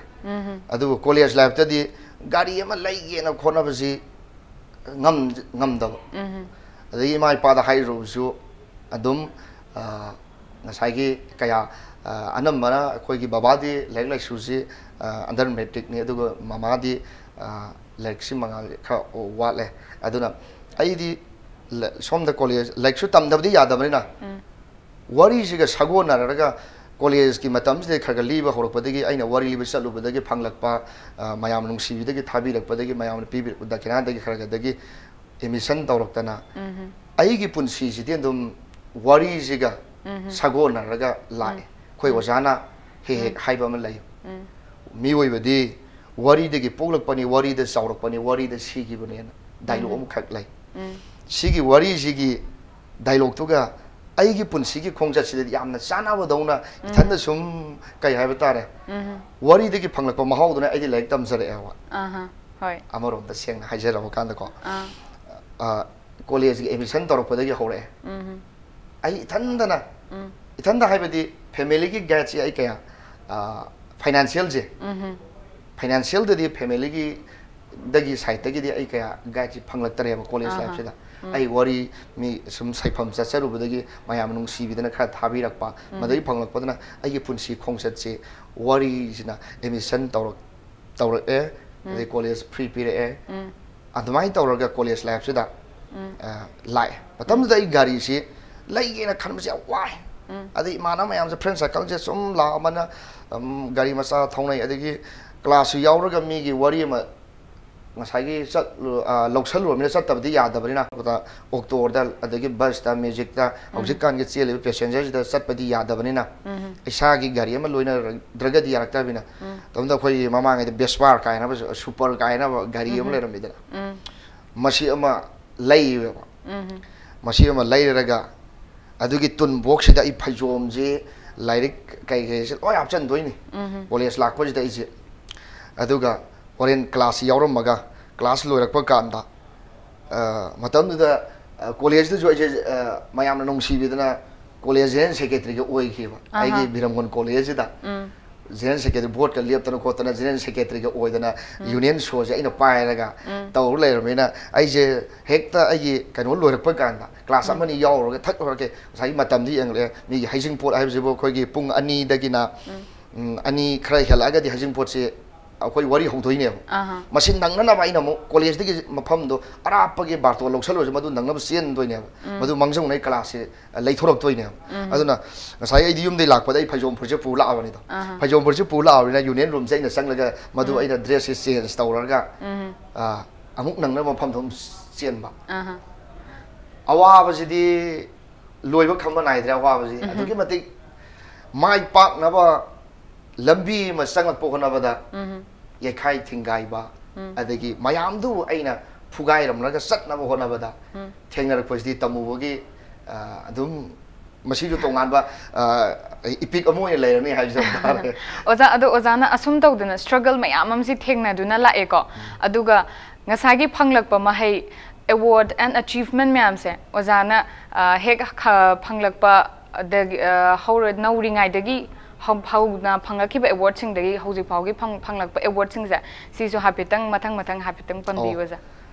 ꯑꯗꯨꯕꯨ ꯀꯣꯂꯦꯖ ꯂꯥꯏꯐꯇꯗꯤ ꯒꯥꯔꯤ ꯑꯃ ꯂꯩꯒꯦꯅ ꯈꯣꯠꯅꯕꯁꯤ ꯉꯝ-, ꯉꯝꯗꯕ꯫ ꯑꯗꯒꯤ ꯏꯃꯥ ꯏꯄꯥꯗ ꯍꯥꯏꯔꯨꯕꯁꯨ ꯑꯗꯨꯝ, ꯑ, ꯉꯁꯥꯏꯒꯤ ꯀꯌꯥ, ꯑ, ꯑꯅꯝꯕꯅ ꯑꯩꯈꯣꯏꯒꯤ ꯕꯕꯥꯗꯤ ꯂꯥꯏꯔꯤꯛ ꯂꯥꯏꯁꯨꯁꯤ, ꯑ, under matricꯅꯤ, ꯑꯗꯨꯒ ꯃꯃꯥꯗꯤ, ꯑ, ꯂꯥꯏꯔꯤꯛꯁꯤ ꯃꯉꯥꯜ ꯈꯔ ꯋꯥꯠꯂꯦ꯫ ꯑꯗꯨꯅ ꯑꯩꯗꯤ ꯂ-, ꯁꯣꯝꯗ ꯀꯣꯂꯦꯖ ꯂꯥꯏꯔꯤꯛꯁꯨ ꯇꯝꯗꯕꯗꯤ ꯌꯥꯗꯕꯅꯤꯅ, ꯋꯥꯔꯤꯁꯤꯒ ꯁꯥꯒꯣꯟꯅꯔꯒ ꯀꯣꯂꯦꯖꯀꯤ ꯃꯇꯝꯁꯤꯗ ꯈꯔ ꯈꯔ ꯂꯤꯕ ꯍꯧꯔꯛꯄꯗꯒꯤ, ꯑꯩꯅ ꯋꯥꯔꯤ ꯂꯤꯕ ꯆꯠꯂꯨꯕꯗꯒꯤ ꯐꯪꯂꯛꯄ, ꯑ, ꯃꯌꯥꯝ ꯅꯨꯡꯁꯤꯕꯤꯗꯒꯤ ꯊꯥꯕꯤꯔꯛꯄꯗꯒꯤ, ꯃꯌꯥꯝꯅ ꯄꯤꯕꯤꯔꯛꯄ ꯗꯈꯤꯅꯥꯗꯒꯤ ꯈꯔ ꯈꯔꯗꯒꯤ ꯑꯦꯃꯤꯁꯟ ꯇꯧꯔꯛꯇꯅ ꯑꯩꯒꯤ ꯄꯨꯟꯁꯤꯁꯤꯗꯤ ꯑꯗꯨꯝ ꯋꯥꯔꯤꯁꯤꯒ ꯁꯥꯒꯣꯟꯅꯔꯒ ꯂꯥꯛꯑꯦ꯫ ꯑꯩꯈꯣꯏ ꯑꯣꯖꯥꯅ ꯍꯦꯛ ꯍꯦꯛ ꯍꯥꯏꯕ ꯑꯃ ꯂꯩ, "ꯃꯤꯑꯣꯏꯕꯗꯤ ꯋꯥꯔꯤꯗꯒꯤ ꯄꯣꯛꯂꯛꯄꯅꯤ, ꯋꯥꯔꯤꯗ ꯆꯥꯎꯔꯛꯄꯅꯤ, ꯋꯥꯔꯤꯗ ꯁꯤꯈꯤꯕꯅꯦꯅ" ꯗꯥꯏꯂꯣꯛ ꯑꯃꯈꯛ ꯂꯩ꯫ ꯁꯤꯒꯤ ꯋꯥꯔꯤꯁꯤꯒꯤ ꯗꯥꯏꯂꯣꯛꯇꯨꯒ ꯑꯩꯒꯤ ꯄꯨꯟꯁꯤꯒꯤ ꯈꯣꯡꯆꯠꯁꯤꯗꯗꯤ ꯌꯥꯝꯅ ꯆꯥꯟꯅꯕꯗꯧꯅ ꯏꯊꯟꯗ ꯁꯨꯝ, ꯀꯩ ꯍꯥꯏꯕ ꯇꯥꯔꯦ, ꯋꯥꯔꯤꯗꯒꯤ ꯐꯪꯂꯛꯄ ꯃꯍꯥꯎꯗꯨꯅ ꯑꯩꯗꯤ ꯂꯥꯏꯔꯤꯛ ꯇꯝꯖꯔꯛꯑꯦꯕ꯫ ꯑꯍꯥ, ꯍꯣꯏ꯫ ꯑꯃꯔꯣꯝꯗ ꯁꯦꯡꯅ ꯍꯥꯏꯖꯔꯕ ꯀꯥꯟꯗꯀꯣ, ꯑꯥ꯫ ꯑ, ꯀꯣꯂꯦꯖꯀꯤ ꯑꯦꯗꯃꯤꯁꯟ ꯇꯧꯔꯛꯄꯗꯒꯤ ꯍꯧꯔꯛꯑꯦ꯫ ꯎꯝ꯫ ꯑꯩ ꯏꯊꯟꯗꯅ, ꯎꯝ꯫ ꯏꯊꯟꯗ ꯍꯥꯏꯕꯗꯤ ꯐꯦꯃꯤꯂꯤꯒꯤ ꯒꯥꯏꯗꯁꯤ ꯑꯩ ꯀꯌꯥ, ꯑ, ꯐꯥꯏꯅꯥꯟꯁꯤꯌꯦꯜꯁꯦ, ꯐꯥꯏꯅꯥꯟꯁꯤꯌꯦꯜꯗꯗꯤ ꯐꯦꯃꯤꯂꯤꯒꯤ ꯗꯒꯤ ꯁꯥꯏꯠꯇꯒꯤꯗꯤ ꯑꯩ ꯀꯌꯥ ꯒꯥꯏꯗꯁꯤ ꯐꯪꯂꯛꯇꯔꯦꯕ ꯀꯣꯂꯦꯖ ꯂꯥꯏꯐꯁꯤꯗ꯫ ꯑꯩ ꯋꯥꯔꯤ, ꯃꯤ ꯁꯨꯝ ꯁꯩꯐꯝ ꯆꯠꯆꯔꯨꯕꯗꯒꯤ ꯃꯌꯥꯝ ꯅꯨꯡꯁꯤꯕꯤꯗꯅ ꯈꯔ ꯊꯥꯕꯤꯔꯛꯄ, ꯃꯗꯨꯗꯒꯤ ꯐꯪꯂꯛꯄꯗꯨꯅ ꯑꯩꯒꯤ ꯄꯨꯟꯁꯤ ꯈꯣꯡꯆꯠꯁꯦ ꯋꯥꯔꯤꯁꯤꯅ ꯑꯦꯗꯃꯤꯁꯟ ꯇꯧꯔꯛ ꯇꯧꯔꯛꯑꯦ꯫ ꯑꯗꯩ ꯀꯣꯂꯦꯖ ꯐ꯭ꯔꯤ ꯄꯤꯔꯛꯑꯦ꯫ ꯑꯗꯨꯃꯥꯏꯅ ꯇꯧꯔꯒ ꯀꯣꯂꯦꯖ ꯂꯥꯏꯐꯁꯤꯗ ꯂꯥꯛꯑꯦ꯫ ꯃꯇꯝꯗꯨꯗ ꯑꯩ ꯒꯥꯔꯤꯁꯤ ꯂꯩꯒꯦꯅ ꯈꯟꯕꯁꯦ ꯌꯥꯝ ꯋꯥꯏ꯫ ꯑꯗꯩ ꯏꯃꯥꯟꯅꯕ ꯃꯌꯥꯝꯁꯦ, ꯐ꯭ꯔꯦꯟ ꯁꯔꯀꯜꯁꯦ ꯁꯨꯝ ꯂꯥꯛꯑꯃꯅ ꯒꯥꯔꯤ ꯃꯆꯥ ꯊꯧꯅꯩ꯫ ꯑꯗꯒꯤ ꯀ꯭ꯂꯥꯁꯁꯨ ꯌꯥꯎꯔꯒ ꯃꯤꯒꯤ ꯋꯥꯔꯤ ꯑꯃ ꯉꯁꯥꯏꯒꯤ ꯆꯠꯂꯨ ꯂꯧꯁꯜꯂꯨꯔꯕꯅꯤꯅ ꯆꯠꯇꯕꯗꯤ ꯌꯥꯗꯕꯅꯤꯅ, ꯑꯣꯛꯇꯣꯗ, ꯑꯗꯒꯤ ꯕꯁꯇ, ꯃ꯭ꯌꯨꯖꯤꯛꯇ, ꯍꯧꯖꯤꯛꯀꯥꯟꯒꯤ ꯆꯦꯜꯂꯤꯕ ꯄꯦꯁꯦꯟꯖꯔꯁꯤꯗ ꯆꯠꯄꯗꯤ ꯌꯥꯗꯕꯅꯤꯅ, ꯏꯁꯥꯒꯤ ꯒꯥꯔꯤ ꯑꯃ ꯂꯣꯏꯅꯗ꯭ꯔꯒꯗꯤ ꯌꯥꯔꯛꯇꯕꯅꯤꯅ, ꯃꯇꯝꯗ ꯑꯩꯈꯣꯏꯒꯤ ꯃꯃꯥꯡꯉꯩꯗ ꯕꯦꯁꯄꯥꯔ ꯀꯥꯏꯅꯕ, ꯁꯨꯄꯔ ꯀꯥꯏꯅꯕ ꯒꯥꯔꯤ ꯑꯃ ꯂꯩꯔꯝꯃꯤꯗꯅ, ꯃꯁꯤ ꯑꯃ ꯂꯩꯌꯦꯕ꯫ ꯃꯁꯤ ꯑꯃ ꯂꯩꯔꯒ ꯑꯗꯨꯒꯤ ꯇꯨꯟ ꯕꯣꯛꯁꯁꯤꯗ ꯑꯩ ꯐꯩꯖꯣꯝꯁꯤ, ꯂꯥꯏꯔꯤꯛ ꯀꯩꯀꯩꯁꯤ ꯂꯣꯏ ꯍꯥꯞꯆꯤꯟꯗꯣꯏꯅꯤ ꯀꯣꯂꯦꯖ ꯂꯥꯛꯄꯁꯤꯗ ꯑꯩꯁꯦ꯫ ꯑꯗꯨꯒ ꯍꯣꯔꯦꯟ ꯀ꯭ꯂꯥꯁꯁꯤ ꯌꯥꯎꯔꯝꯃꯒ, ꯀ꯭ꯂꯥꯁ ꯂꯣꯏꯔꯛꯄ ꯀꯥꯟꯗ, ꯃꯇꯝꯗꯨꯗ ꯀꯣꯂꯦꯖꯇꯁꯨ ꯑꯩꯁꯦ ꯃꯌꯥꯝꯅ ꯅꯨꯡꯁꯤꯕꯤꯗꯅ ꯀꯣꯂꯦꯖ ꯖꯦꯅꯔꯦꯜ ꯁꯦꯀ꯭ꯔꯦꯇꯔꯤꯒ ꯑꯣꯏꯈꯤꯕ꯫ ꯑꯩꯒꯤ ꯕꯤꯔꯝꯒꯣꯟ ꯀꯣꯂꯦꯖꯁꯤꯗ ꯖꯦꯅꯔꯦꯜ ꯁꯦꯀ꯭ꯔꯦꯇꯔꯤ ꯕꯣꯔꯗꯀ ꯂꯦꯞꯇꯅ ꯈꯣꯠꯇꯅ ꯖꯦꯅꯔꯦꯜ ꯁꯦꯀ꯭ꯔꯦꯇꯔꯤꯒ ꯑꯣꯏꯗꯅ, ꯌꯨꯅꯤꯌꯟ ꯁꯣꯁꯦ ꯑꯩꯅ ꯄꯥꯏꯔꯒ ꯇꯧꯔ ꯂꯩꯔꯝꯃꯤꯅ, ꯑꯩꯁꯦ ꯍꯦꯛꯇ ꯑꯩꯒꯤ ꯀꯩꯅꯣ ꯂꯣꯏꯔꯛꯄ ꯀꯥꯟꯗ ꯀ꯭ꯂꯥꯁ ꯑꯃꯅꯤ ꯌꯥꯎꯔꯨꯔꯒ ꯊꯛꯂꯨꯔꯒꯦ꯫ ꯉꯁꯥꯏꯒꯤ ꯃꯇꯝꯗꯤ ꯌꯦꯡꯂꯛꯑꯦ, ꯃꯤꯒꯤ ꯍꯩꯖꯤꯡꯄꯣꯠ ꯍꯥꯏꯕꯁꯤꯕꯨ ꯑꯩꯈꯣꯏꯒꯤ ꯄꯨꯡ ꯑꯅꯤꯗꯒꯤꯅ, ꯎꯝ, ꯑꯅꯤ ꯈꯔ ꯍꯦꯜꯂꯛꯑꯒꯗꯤ ꯍꯩꯖꯤꯡꯄꯣꯠꯁꯤ ꯑꯩꯈꯣꯏ ꯋꯥꯔꯤ ꯍꯧꯗꯣꯏꯅꯦꯕ꯫ ꯃꯁꯤ ꯅꯪꯅꯅꯕ ꯑꯩꯅ ꯑꯃꯨꯛ ꯀꯣꯂꯦꯖꯇꯒꯤ ꯃꯐꯝꯗꯣ ꯑꯔꯥꯞꯄꯒꯤ ꯕꯥꯔꯇꯣ ꯂꯧꯁꯜꯂꯨꯔꯁꯨ ꯃꯗꯨ ꯅꯪꯅꯕ ꯆꯦꯟꯗꯣꯏꯅꯦꯕ꯫ ꯃꯗꯨ ꯃꯥꯡꯖꯧꯅꯅ ꯑꯩ ꯀ꯭ꯂꯥꯁꯁꯦ ꯂꯩꯊꯣꯔꯛꯇꯣꯏꯅꯦꯕ꯫ ꯑꯗꯨꯅ ꯉꯁꯥꯏ ꯑꯩꯗꯤ ꯌꯨꯝꯗꯒꯤ ꯂꯥꯛꯄꯗ ꯑꯩ ꯐꯩꯖꯣꯝ ꯐꯨꯔꯤꯠꯁꯦ ꯄꯨ ꯂꯥꯛꯑꯕꯅꯤꯗꯣ꯫ ꯐꯩꯖꯣꯝ ꯐꯨꯔꯤꯠꯁꯦ ꯄꯨ ꯂꯥꯛꯑꯕꯅꯤꯅ ꯌꯨꯅꯤꯌꯟ ꯔꯨꯝꯁꯦ ꯑꯩꯅ ꯆꯪꯂꯒ ꯃꯗꯨ ꯑꯩꯅ ꯗ꯭ꯔꯦꯁꯁꯦ ꯆꯦꯟꯖ ꯇꯧꯔꯒ, ꯑ, ꯑꯃꯨꯛ ꯅꯪꯅꯕ ꯃꯐꯝꯗ ꯑꯗꯨꯝ ꯆꯦꯟꯕ꯫ ꯑꯋꯥꯕꯁꯤꯗꯤ ꯂꯣꯏꯕ ꯈꯝꯕ ꯅꯥꯏꯗ꯭ꯔꯦ꯫ ꯑꯋꯥꯕꯁꯤ ꯑꯗꯨꯛꯀꯤ ꯃꯇꯤꯛ ꯃꯥꯏ ꯄꯥꯛꯅꯕ ꯂꯝꯕꯤ ꯑꯃ ꯆꯪꯂꯛꯄ ꯍꯣꯠꯅꯕꯗ ꯌꯩꯈꯥꯏ ꯊꯤꯡꯒꯥꯏꯕ, ꯑꯗꯒꯤ ꯃꯌꯥꯝꯗꯨꯕꯨ ꯑꯩꯅ ꯐꯨꯒꯥꯏꯔꯝꯂꯒ ꯆꯠꯅꯕ ꯍꯣꯠꯅꯕꯗ ꯊꯦꯡꯅꯔꯛꯄꯁꯤꯗꯤ ꯇꯝꯃꯨꯕꯒꯤ, ꯑ, ꯑꯗꯨꯝ ꯃꯁꯤꯁꯨ ꯇꯣꯉꯥꯟꯕ, ꯑ, ꯏꯄꯤꯛ ꯑꯃ ꯑꯣꯏꯅ ꯂꯩꯔꯅꯤ ꯍꯥꯏꯕꯁꯦ ꯇꯥꯔꯦ꯫ ꯑꯣꯖꯥ, ꯑꯗꯣ ꯑꯣꯖꯥꯅ ꯑꯁꯨꯝ ꯇꯧꯗꯅ ꯁ꯭ꯇ꯭ꯔꯒꯜ ꯃꯌꯥꯝ ꯑꯃꯁꯤ ꯊꯦꯡꯅꯗꯨꯅ ꯂꯥꯛꯑꯦꯀꯣ꯫ ꯑꯗꯨꯒ ꯉꯁꯥꯏꯒꯤ ꯐꯪꯂꯛꯄ ꯃꯍꯩ, ꯑꯦꯋꯥꯔꯗ ꯑꯦꯟ ꯑꯆꯤꯚꯃꯦꯟ ꯃꯌꯥꯝꯁꯦ ꯑꯣꯖꯥꯅ, ꯑ, ꯍꯦꯛ ꯈ-, ꯐꯪꯂꯛꯄ, ꯑꯗꯒꯤ, ꯑ, ꯍꯧꯔ-, ꯅꯧꯔꯤꯉꯩꯗꯒꯤ ꯍꯧ- ꯍꯧꯅ ꯐꯪꯂꯛꯈꯤꯕ ꯑꯦꯋꯥꯔꯗꯁꯤꯡꯗꯒꯤ ꯍꯧꯖꯤꯛ ꯐꯥꯎꯒꯤ ꯐꯪ- ꯐꯪꯂꯛꯄ ꯑꯦꯋꯥꯔꯗꯁꯤꯡꯁꯦ, ꯁꯤꯁꯨ ꯍꯥꯏꯐꯦꯠꯇꯪ ꯃꯊꯪ ꯃꯊꯪ ꯍꯥꯏꯐꯦꯠꯇꯪ ꯄꯟꯕꯤꯌꯨ, ꯑꯣ꯫ ꯑꯣꯖꯥ꯫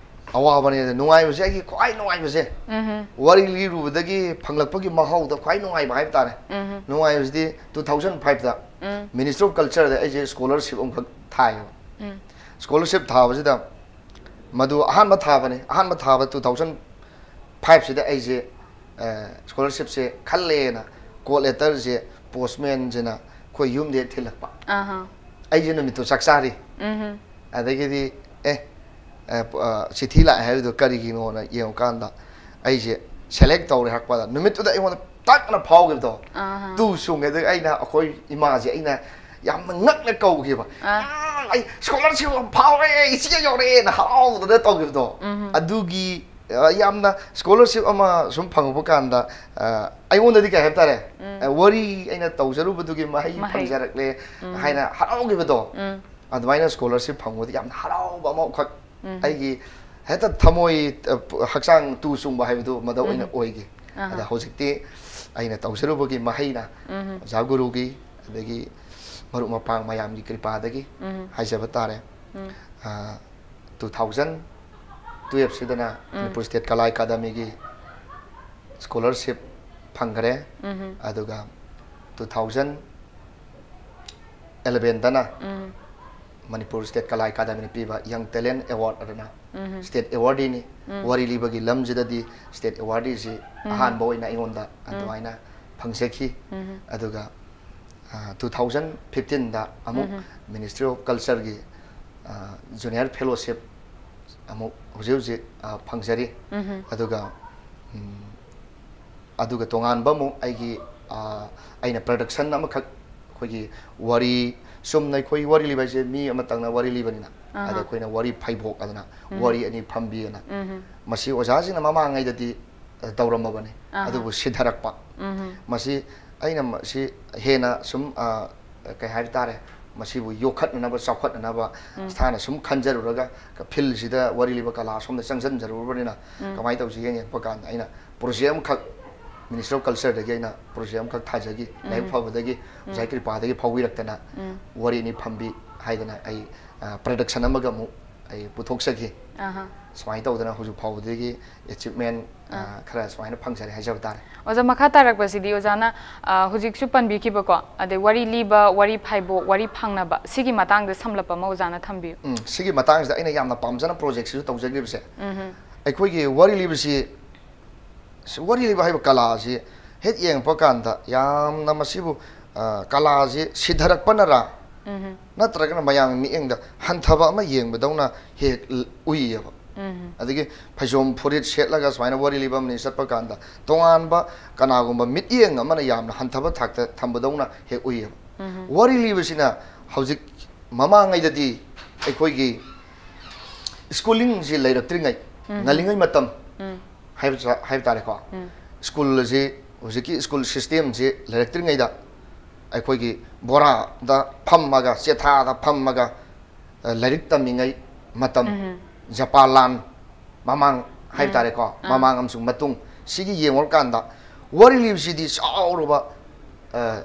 ꯑꯋꯥꯕꯅꯦ, ꯅꯨꯡꯉꯥꯏꯕꯁꯦ, ꯑꯩꯒꯤ ꯈ꯭ꯋꯥꯏ ꯅꯨꯡꯉꯥꯏꯕꯁꯦ, ꯎꯝ꯫ ꯋꯥꯔꯤ ꯂꯤꯔꯨꯕꯗꯒꯤ ꯐꯪꯂꯛꯄꯒꯤ ꯃꯍꯥꯎꯗ ꯈ꯭ꯋꯥꯏ ꯅꯨꯡꯉꯥꯏꯕ ꯍꯥꯏꯕ ꯇꯥꯔꯦ꯫ ꯎꯝ꯫ ꯅꯨꯡꯉꯥꯏꯕꯁꯤꯗꯤ two thousand five the um. Ministry of Culture ꯗ ꯑꯩꯁꯦ ꯁ꯭ꯀꯣꯂꯔꯁꯤꯞ ꯑꯃꯈꯛ ꯊꯥꯏꯌꯦꯕ꯫ ꯎꯝ꯫ ꯁ꯭ꯀꯣꯂꯔꯁꯤꯞ ꯊꯥꯕꯁꯤꯗ ꯃꯗꯨ ꯑꯍꯥꯟꯕ ꯊꯥꯕꯅꯤ꯫ ꯑꯍꯥꯟꯕ ꯊꯥꯕ two thousand five ꯁꯤꯗ ꯑꯩꯁꯦ ꯁ꯭ꯀꯣꯂꯔꯁꯤꯞꯁꯦ ꯈꯜꯂꯦꯅ ꯀꯣꯜ ꯂꯦꯇꯔꯁꯦ ꯄꯣꯁꯃꯦꯟꯁꯤꯅ ꯑꯩꯈꯣꯏ ꯌꯨꯝꯗ ꯍꯦꯛ ꯊꯤꯜꯂꯛꯄ꯫ ꯑꯍꯥ꯫ ꯑꯩꯁꯦ ꯅꯨꯃꯤꯠꯇꯨ ꯆꯥꯛ ꯆꯥꯔꯤ꯫ ꯎꯝ꯫ ꯑꯗꯒꯤꯗꯤ ꯑꯦ ꯑ, ꯄ- ꯑ, ꯆꯤꯊꯤ ꯂꯥꯛꯑꯦ ꯍꯥꯏꯕꯗꯨ ꯀꯔꯤꯒꯤꯅꯣꯅ ꯌꯦꯡꯉꯨꯀꯥꯟꯗ ꯑꯩꯁꯦ ꯁꯦꯂꯦꯛ ꯇꯧꯔꯦ ꯍꯥꯏꯔꯛꯄꯗ ꯅꯨꯃꯤꯠꯇꯨꯗ ꯑꯩꯉꯣꯟꯗ ꯇꯛꯅ ꯐꯥꯎꯈꯤꯕꯗꯣ꯫ ꯑꯍꯥ꯫ ꯇꯨ ꯆꯣꯡꯉꯦ꯫ ꯑꯗꯨꯒ ꯑꯩꯅ ꯑꯩꯈꯣꯏ ꯏꯃꯥꯁꯦ ꯑꯩꯅ ꯌꯥꯝꯅ ꯉꯛꯅ ꯀꯧꯈꯤꯕ꯫ ꯑꯥ꯫ "ꯑꯥ, ꯑꯩ ꯁ꯭ꯀꯣꯂꯔꯁꯤꯞ ꯑꯃ ꯐꯥꯎꯔꯦ, ꯏꯆꯦ ꯌꯧꯔꯛꯑꯦꯅ ꯍꯔꯥꯎꯗꯅ ꯇꯧꯈꯤꯕꯗꯣ꯫ ꯎꯝ꯫ ꯑꯗꯨꯒꯤ ꯑ, ꯌꯥꯝꯅ ꯁ꯭ꯀꯣꯂꯔꯁꯤꯞ ꯑꯃ ꯁꯨꯝ ꯐꯪꯉꯛꯄ ꯀꯥꯟꯗ ꯑ, ꯑꯩꯉꯣꯟꯗꯗꯤ ꯀꯩ ꯍꯥꯏꯕ ꯇꯥꯔꯦ? ꯎꯝ꯫ ꯑ, ꯋꯥꯔꯤ ꯑꯩꯅ ꯇꯧꯖꯔꯨꯕꯗꯨꯒꯤ ꯃꯍꯩ ꯃꯍꯩ꯫ ꯐꯪꯖꯔꯛꯂꯦ ꯎꯝ꯫ ꯍꯥꯏꯅ ꯍꯔꯥꯎꯈꯤꯕꯗꯣ꯫ ꯎꯝ꯫ ꯑꯗꯨꯃꯥꯏꯅ ꯁ꯭ꯀꯣꯂꯔꯁꯤꯞ ꯐꯪꯕꯗꯤ ꯌꯥꯝꯅ ꯍꯔꯥꯎꯕ ꯑꯃꯈꯛ ꯎꯝ꯫ ꯑꯩꯒꯤ ꯍꯦꯛꯇ ꯊꯃꯣꯏ, ꯑ, ꯄ- ꯍꯛꯆꯥꯡ ꯇꯨ ꯆꯣꯡꯕ ꯍꯥꯏꯕꯗꯨ ꯃꯗꯨ ꯑꯣꯏꯅ ꯎꯝ꯫ ꯑꯣꯏꯈꯤ꯫ ꯑꯍꯥ꯫ ꯑꯗ ꯍꯧꯖꯤꯛꯇꯤ ꯑꯩꯅ ꯇꯧꯖꯔꯨꯕꯒꯤ ꯃꯍꯩꯅ ꯎꯝ꯫ ꯑꯣꯖꯥ ꯒꯨꯔꯨꯒꯤ ꯑꯗꯒꯤ ꯃꯔꯨꯞ ꯃꯄꯥꯡ ꯃꯌꯥꯝꯒꯤ ꯀ꯭ꯔꯤꯄꯥꯗꯒꯤ ꯎꯝ꯫ ꯍꯥꯏꯖꯕ ꯇꯥꯔꯦ꯫ ꯎꯝ꯫ ꯑ, two thousand twelve ꯁꯤꯗꯅ ꯎꯝ꯫ ꯃꯅꯤꯄꯨꯔ ꯁ꯭ꯇꯦꯠ ꯀꯂꯥ ꯑꯦꯀꯥꯗꯃꯤꯒꯤ ꯁ꯭ꯀꯣꯂꯔꯁꯤꯞ ꯐꯪꯈ꯭ꯔꯦ꯫ ꯎꯝ꯫ ꯑꯗꯨꯒ two thousand eleven ꯗꯅ ꯎꯝ꯫ ꯃꯅꯤꯄꯨꯔ ꯁ꯭ꯇꯦꯠ ꯀꯂꯥ ꯑꯦꯀꯥꯗꯃꯤꯅ ꯄꯤꯕ ꯌꯪ ꯇꯦꯂꯦꯟ ꯑꯦꯋꯥꯔꯗ ꯑꯗꯨꯅ ꯎꯝ꯫ ꯁ꯭ꯇꯦꯠ ꯑꯦꯋꯥꯔꯗꯤꯅꯤ꯫ ꯎꯝ꯫ ꯋꯥꯔꯤ ꯂꯤꯕꯒꯤ ꯂꯝꯁꯤꯗꯗꯤ ꯁ꯭ꯇꯦꯠ ꯑꯦꯋꯥꯔꯗꯤꯁꯤ ꯎꯝ꯫ ꯑꯍꯥꯟꯕ ꯑꯣꯏꯅ ꯑꯩꯉꯣꯟꯗ ꯎꯝ꯫ ꯑꯗꯨꯃꯥꯏꯅ ꯐꯪꯖꯈꯤ꯫ ꯎꯝ꯫ ꯑꯗꯨꯒ ꯑ, two thousand fifteen ꯗ ꯑꯃꯨꯛ ꯎꯝ꯫ Ministry of Culture ꯒꯤ, ꯑ, Junior Fellowship ꯑꯃꯨꯛ ꯍꯧꯖꯤꯛ ꯍꯧꯖꯤꯛ, ꯑ, ꯐꯪꯖꯔꯤ꯫ ꯎꯝ꯫ ꯑꯗꯨꯒ ꯎꯝ, ꯑꯗꯨꯒ ꯇꯣꯉꯥꯟꯕ ꯑꯃꯨꯛ ꯑꯩꯒꯤ, ꯑ, ꯑꯩꯅ ꯄ꯭ꯔꯗꯛꯁꯟ ꯑꯃꯈꯛ, ꯑꯩꯈꯣꯏꯒꯤ ꯋꯥꯔꯤ, ꯆꯨꯝꯅ ꯑꯩꯈꯣꯏ ꯋꯥꯔꯤ ꯂꯤꯕ ꯍꯥꯏꯁꯦ ꯃꯤ ꯑꯃꯇꯪꯅ ꯋꯥꯔꯤ ꯂꯤꯕꯅꯤꯅ, ꯑꯍꯥ꯫ ꯑꯗ ꯑꯩꯈꯣꯏꯅ ꯋꯥꯔꯤ ꯐꯩꯕꯣꯛ ꯑꯗꯨꯅ ꯎꯝ꯫ ꯋꯥꯔꯤ ꯑꯅꯤ ꯐꯝꯕꯤ ꯑꯅ ꯎꯝ꯫ ꯃꯁꯤ ꯑꯣꯖꯥꯁꯤꯡꯅ ꯃꯃꯥꯡꯉꯩꯗꯗꯤ, ꯑ, ꯇꯧꯔꯝꯃꯕꯅꯤ꯫ ꯑꯍꯥ꯫ ꯑꯗꯨꯕꯨ ꯁꯤꯊꯔꯛꯄ꯫ ꯎꯝ꯫ ꯃꯁꯤ ꯑꯩꯅ ꯃꯁꯤ ꯍꯦꯟꯅ ꯁꯨꯝ, ꯑ, ꯀꯩ ꯍꯥꯏꯕ ꯇꯥꯔꯦ, ꯃꯁꯤꯕꯨ ꯌꯣꯛꯈꯠꯅꯅꯕ, ꯆꯥꯎꯈꯠꯅꯅꯕ ꯎꯝ꯫ ꯏꯁꯥꯅ ꯁꯨꯝ ꯈꯟꯖꯔꯨꯔꯒ, ꯐꯤꯜꯁꯤꯗ ꯋꯥꯔꯤ ꯂꯤꯕ ꯀꯂꯥ ꯑꯁꯣꯝꯗ ꯆꯪꯁꯤꯟꯖꯔꯨꯔꯕꯅꯤꯅ, ꯎꯝ꯫ ꯀꯃꯥꯏꯅ ꯇꯧꯁꯤꯒꯦ ꯌꯦꯡꯉꯛꯄ ꯀꯥꯟꯗ ꯑꯩꯅ ꯄ꯭ꯔꯣꯖꯦꯛ ꯑꯃꯈꯛ Ministry of Cultureꯗꯒꯤ ꯑꯩꯅ project ꯑꯃꯈꯛ ꯊꯥꯖꯈꯤ꯫ ꯂꯥꯏꯕꯛ ꯐꯕꯗꯒꯤ ꯑꯣꯖꯥ ꯀ꯭ꯔꯤꯄꯥꯗꯒꯤ ꯐꯥꯎꯕꯤꯔꯛꯇꯅ ꯋꯥꯔꯤ ꯑꯅꯤ ꯐꯝꯕꯤ ꯍꯥꯏꯗꯅ ꯑꯩ production ꯑꯃꯒ ꯑꯃꯨꯛ ꯑꯩ ꯄꯨꯊꯣꯛꯆꯈꯤ꯫ ꯁꯨꯃꯥꯏꯅ ꯇꯧꯗꯅ ꯍꯧꯖꯤꯛ ꯐꯥꯎꯕꯗꯒꯤ achievement ꯈꯔ ꯁꯨꯃꯥꯏꯅ ꯐꯪꯖꯔꯦ ꯍꯥꯏꯖꯕ ꯇꯥꯔꯦ꯫ ꯑꯣꯖꯥ, ꯃꯈꯥ ꯇꯥꯔꯛꯄꯁꯤꯗꯤ ꯑꯣꯖꯥꯅ ꯍꯧꯖꯤꯛꯁꯨ ꯄꯟꯕꯤꯈꯤꯕꯀꯣ, ꯑꯗꯩ ꯋꯥꯔꯤ ꯂꯤꯕ, ꯋꯥꯔꯤ ꯐꯥꯏꯕꯣꯛ, ꯋꯥꯔꯤ ꯐꯥꯡꯅꯕ, ꯁꯤꯒꯤ ꯃꯇꯥꯡꯗ ꯁꯝꯂꯞ ꯑꯃ ꯑꯣꯖꯥꯅ ꯊꯝꯕꯤꯌꯨ꯫ ꯎꯝ, ꯁꯤꯒꯤ ꯃꯇꯥꯡꯁꯤꯗ ꯑꯩꯅ ꯌꯥꯝꯅ ꯄꯥꯝꯖꯅ projectꯁꯤꯁꯨ ꯇꯧꯖꯈꯤꯕꯁꯦ, ꯑꯩꯈꯣꯏꯒꯤ ꯋꯥꯔꯤ ꯂꯤꯕꯁꯤ, ꯋꯥꯔꯤ ꯂꯤꯕ ꯍꯥꯏꯕ ꯀꯂꯥꯁꯤ ꯍꯦꯛ ꯌꯦꯡꯉꯛꯄ ꯀꯥꯟꯗ ꯌꯥꯝꯅ ꯃꯁꯤꯕꯨ ꯀꯂꯥꯁꯤ ꯁꯤꯊꯔꯛꯄꯅꯔꯥ ꯅꯠꯇ꯭ꯔꯒꯅ ꯃꯌꯥꯝ ꯃꯤꯠꯌꯦꯡꯗ ꯍꯟꯊꯕ ꯑꯃ ꯌꯦꯡꯕꯗꯧꯅ ꯍꯦꯛ ꯎꯏꯌꯦꯕ꯫ ꯑꯗꯒꯤ ꯐꯩꯖꯣꯝ ꯐꯨꯔꯤꯠ ꯁꯦꯠꯂꯒ ꯁꯨꯃꯥꯏꯅ ꯋꯥꯔꯤ ꯂꯤꯕ ꯑꯃꯅꯤ ꯆꯠꯄ ꯀꯥꯟꯗ ꯇꯣꯉꯥꯟꯕ ꯀꯅꯥꯒꯨꯝꯕ ꯃꯤꯠꯌꯦꯡ ꯑꯃꯅ ꯌꯥꯝꯅ ꯍꯟꯊꯕ ꯊꯥꯛꯇ ꯊꯝꯕꯗꯧꯅ ꯍꯦꯛ ꯎꯏꯌꯦꯕ꯫ ꯋꯥꯔꯤ ꯂꯤꯕꯁꯤꯅ ꯍꯧꯖꯤꯛ ꯃꯃꯥꯡꯉꯩꯗꯗꯤ ꯑꯩꯈꯣꯏꯒꯤ schooling ꯁꯤ ꯂꯩꯔꯛꯇ꯭ꯔꯤꯉꯩ, ꯉꯜꯂꯤꯉꯩ ꯃꯇꯝ ꯍꯥꯏꯕ ꯆ-, ꯍꯥꯏꯕ ꯇꯥꯔꯦꯀꯣ꯫ School ꯑꯁꯤ, ꯍꯧꯖꯤꯛꯀꯤ school system ꯁꯤ ꯂꯩꯔꯛꯇ꯭ꯔꯤꯉꯩꯗ ꯑꯩꯈꯣꯏꯒꯤ ꯕꯣꯔꯥꯗ ꯐꯝꯃꯒ, ꯆꯦꯊꯥꯗ ꯐꯝꯃꯒ, ꯑ, ꯂꯥꯏꯔꯤꯛ ꯇꯝꯃꯤꯉꯩ ꯃꯇꯝ, ꯖꯄꯥꯟ ꯂꯥꯟ ꯃꯃꯥꯡ ꯍꯥꯏꯕ ꯇꯥꯔꯦꯀꯣ, ꯃꯃꯥꯡ ꯑꯃꯁꯨꯡ ꯃꯇꯨꯡ, ꯁꯤꯒꯤ ꯌꯦꯡꯉꯨꯔꯀꯥꯟꯗ ꯋꯥꯔꯤ ꯂꯤꯕꯁꯤꯗꯤ ꯆꯥꯎꯔꯕ, ꯑ,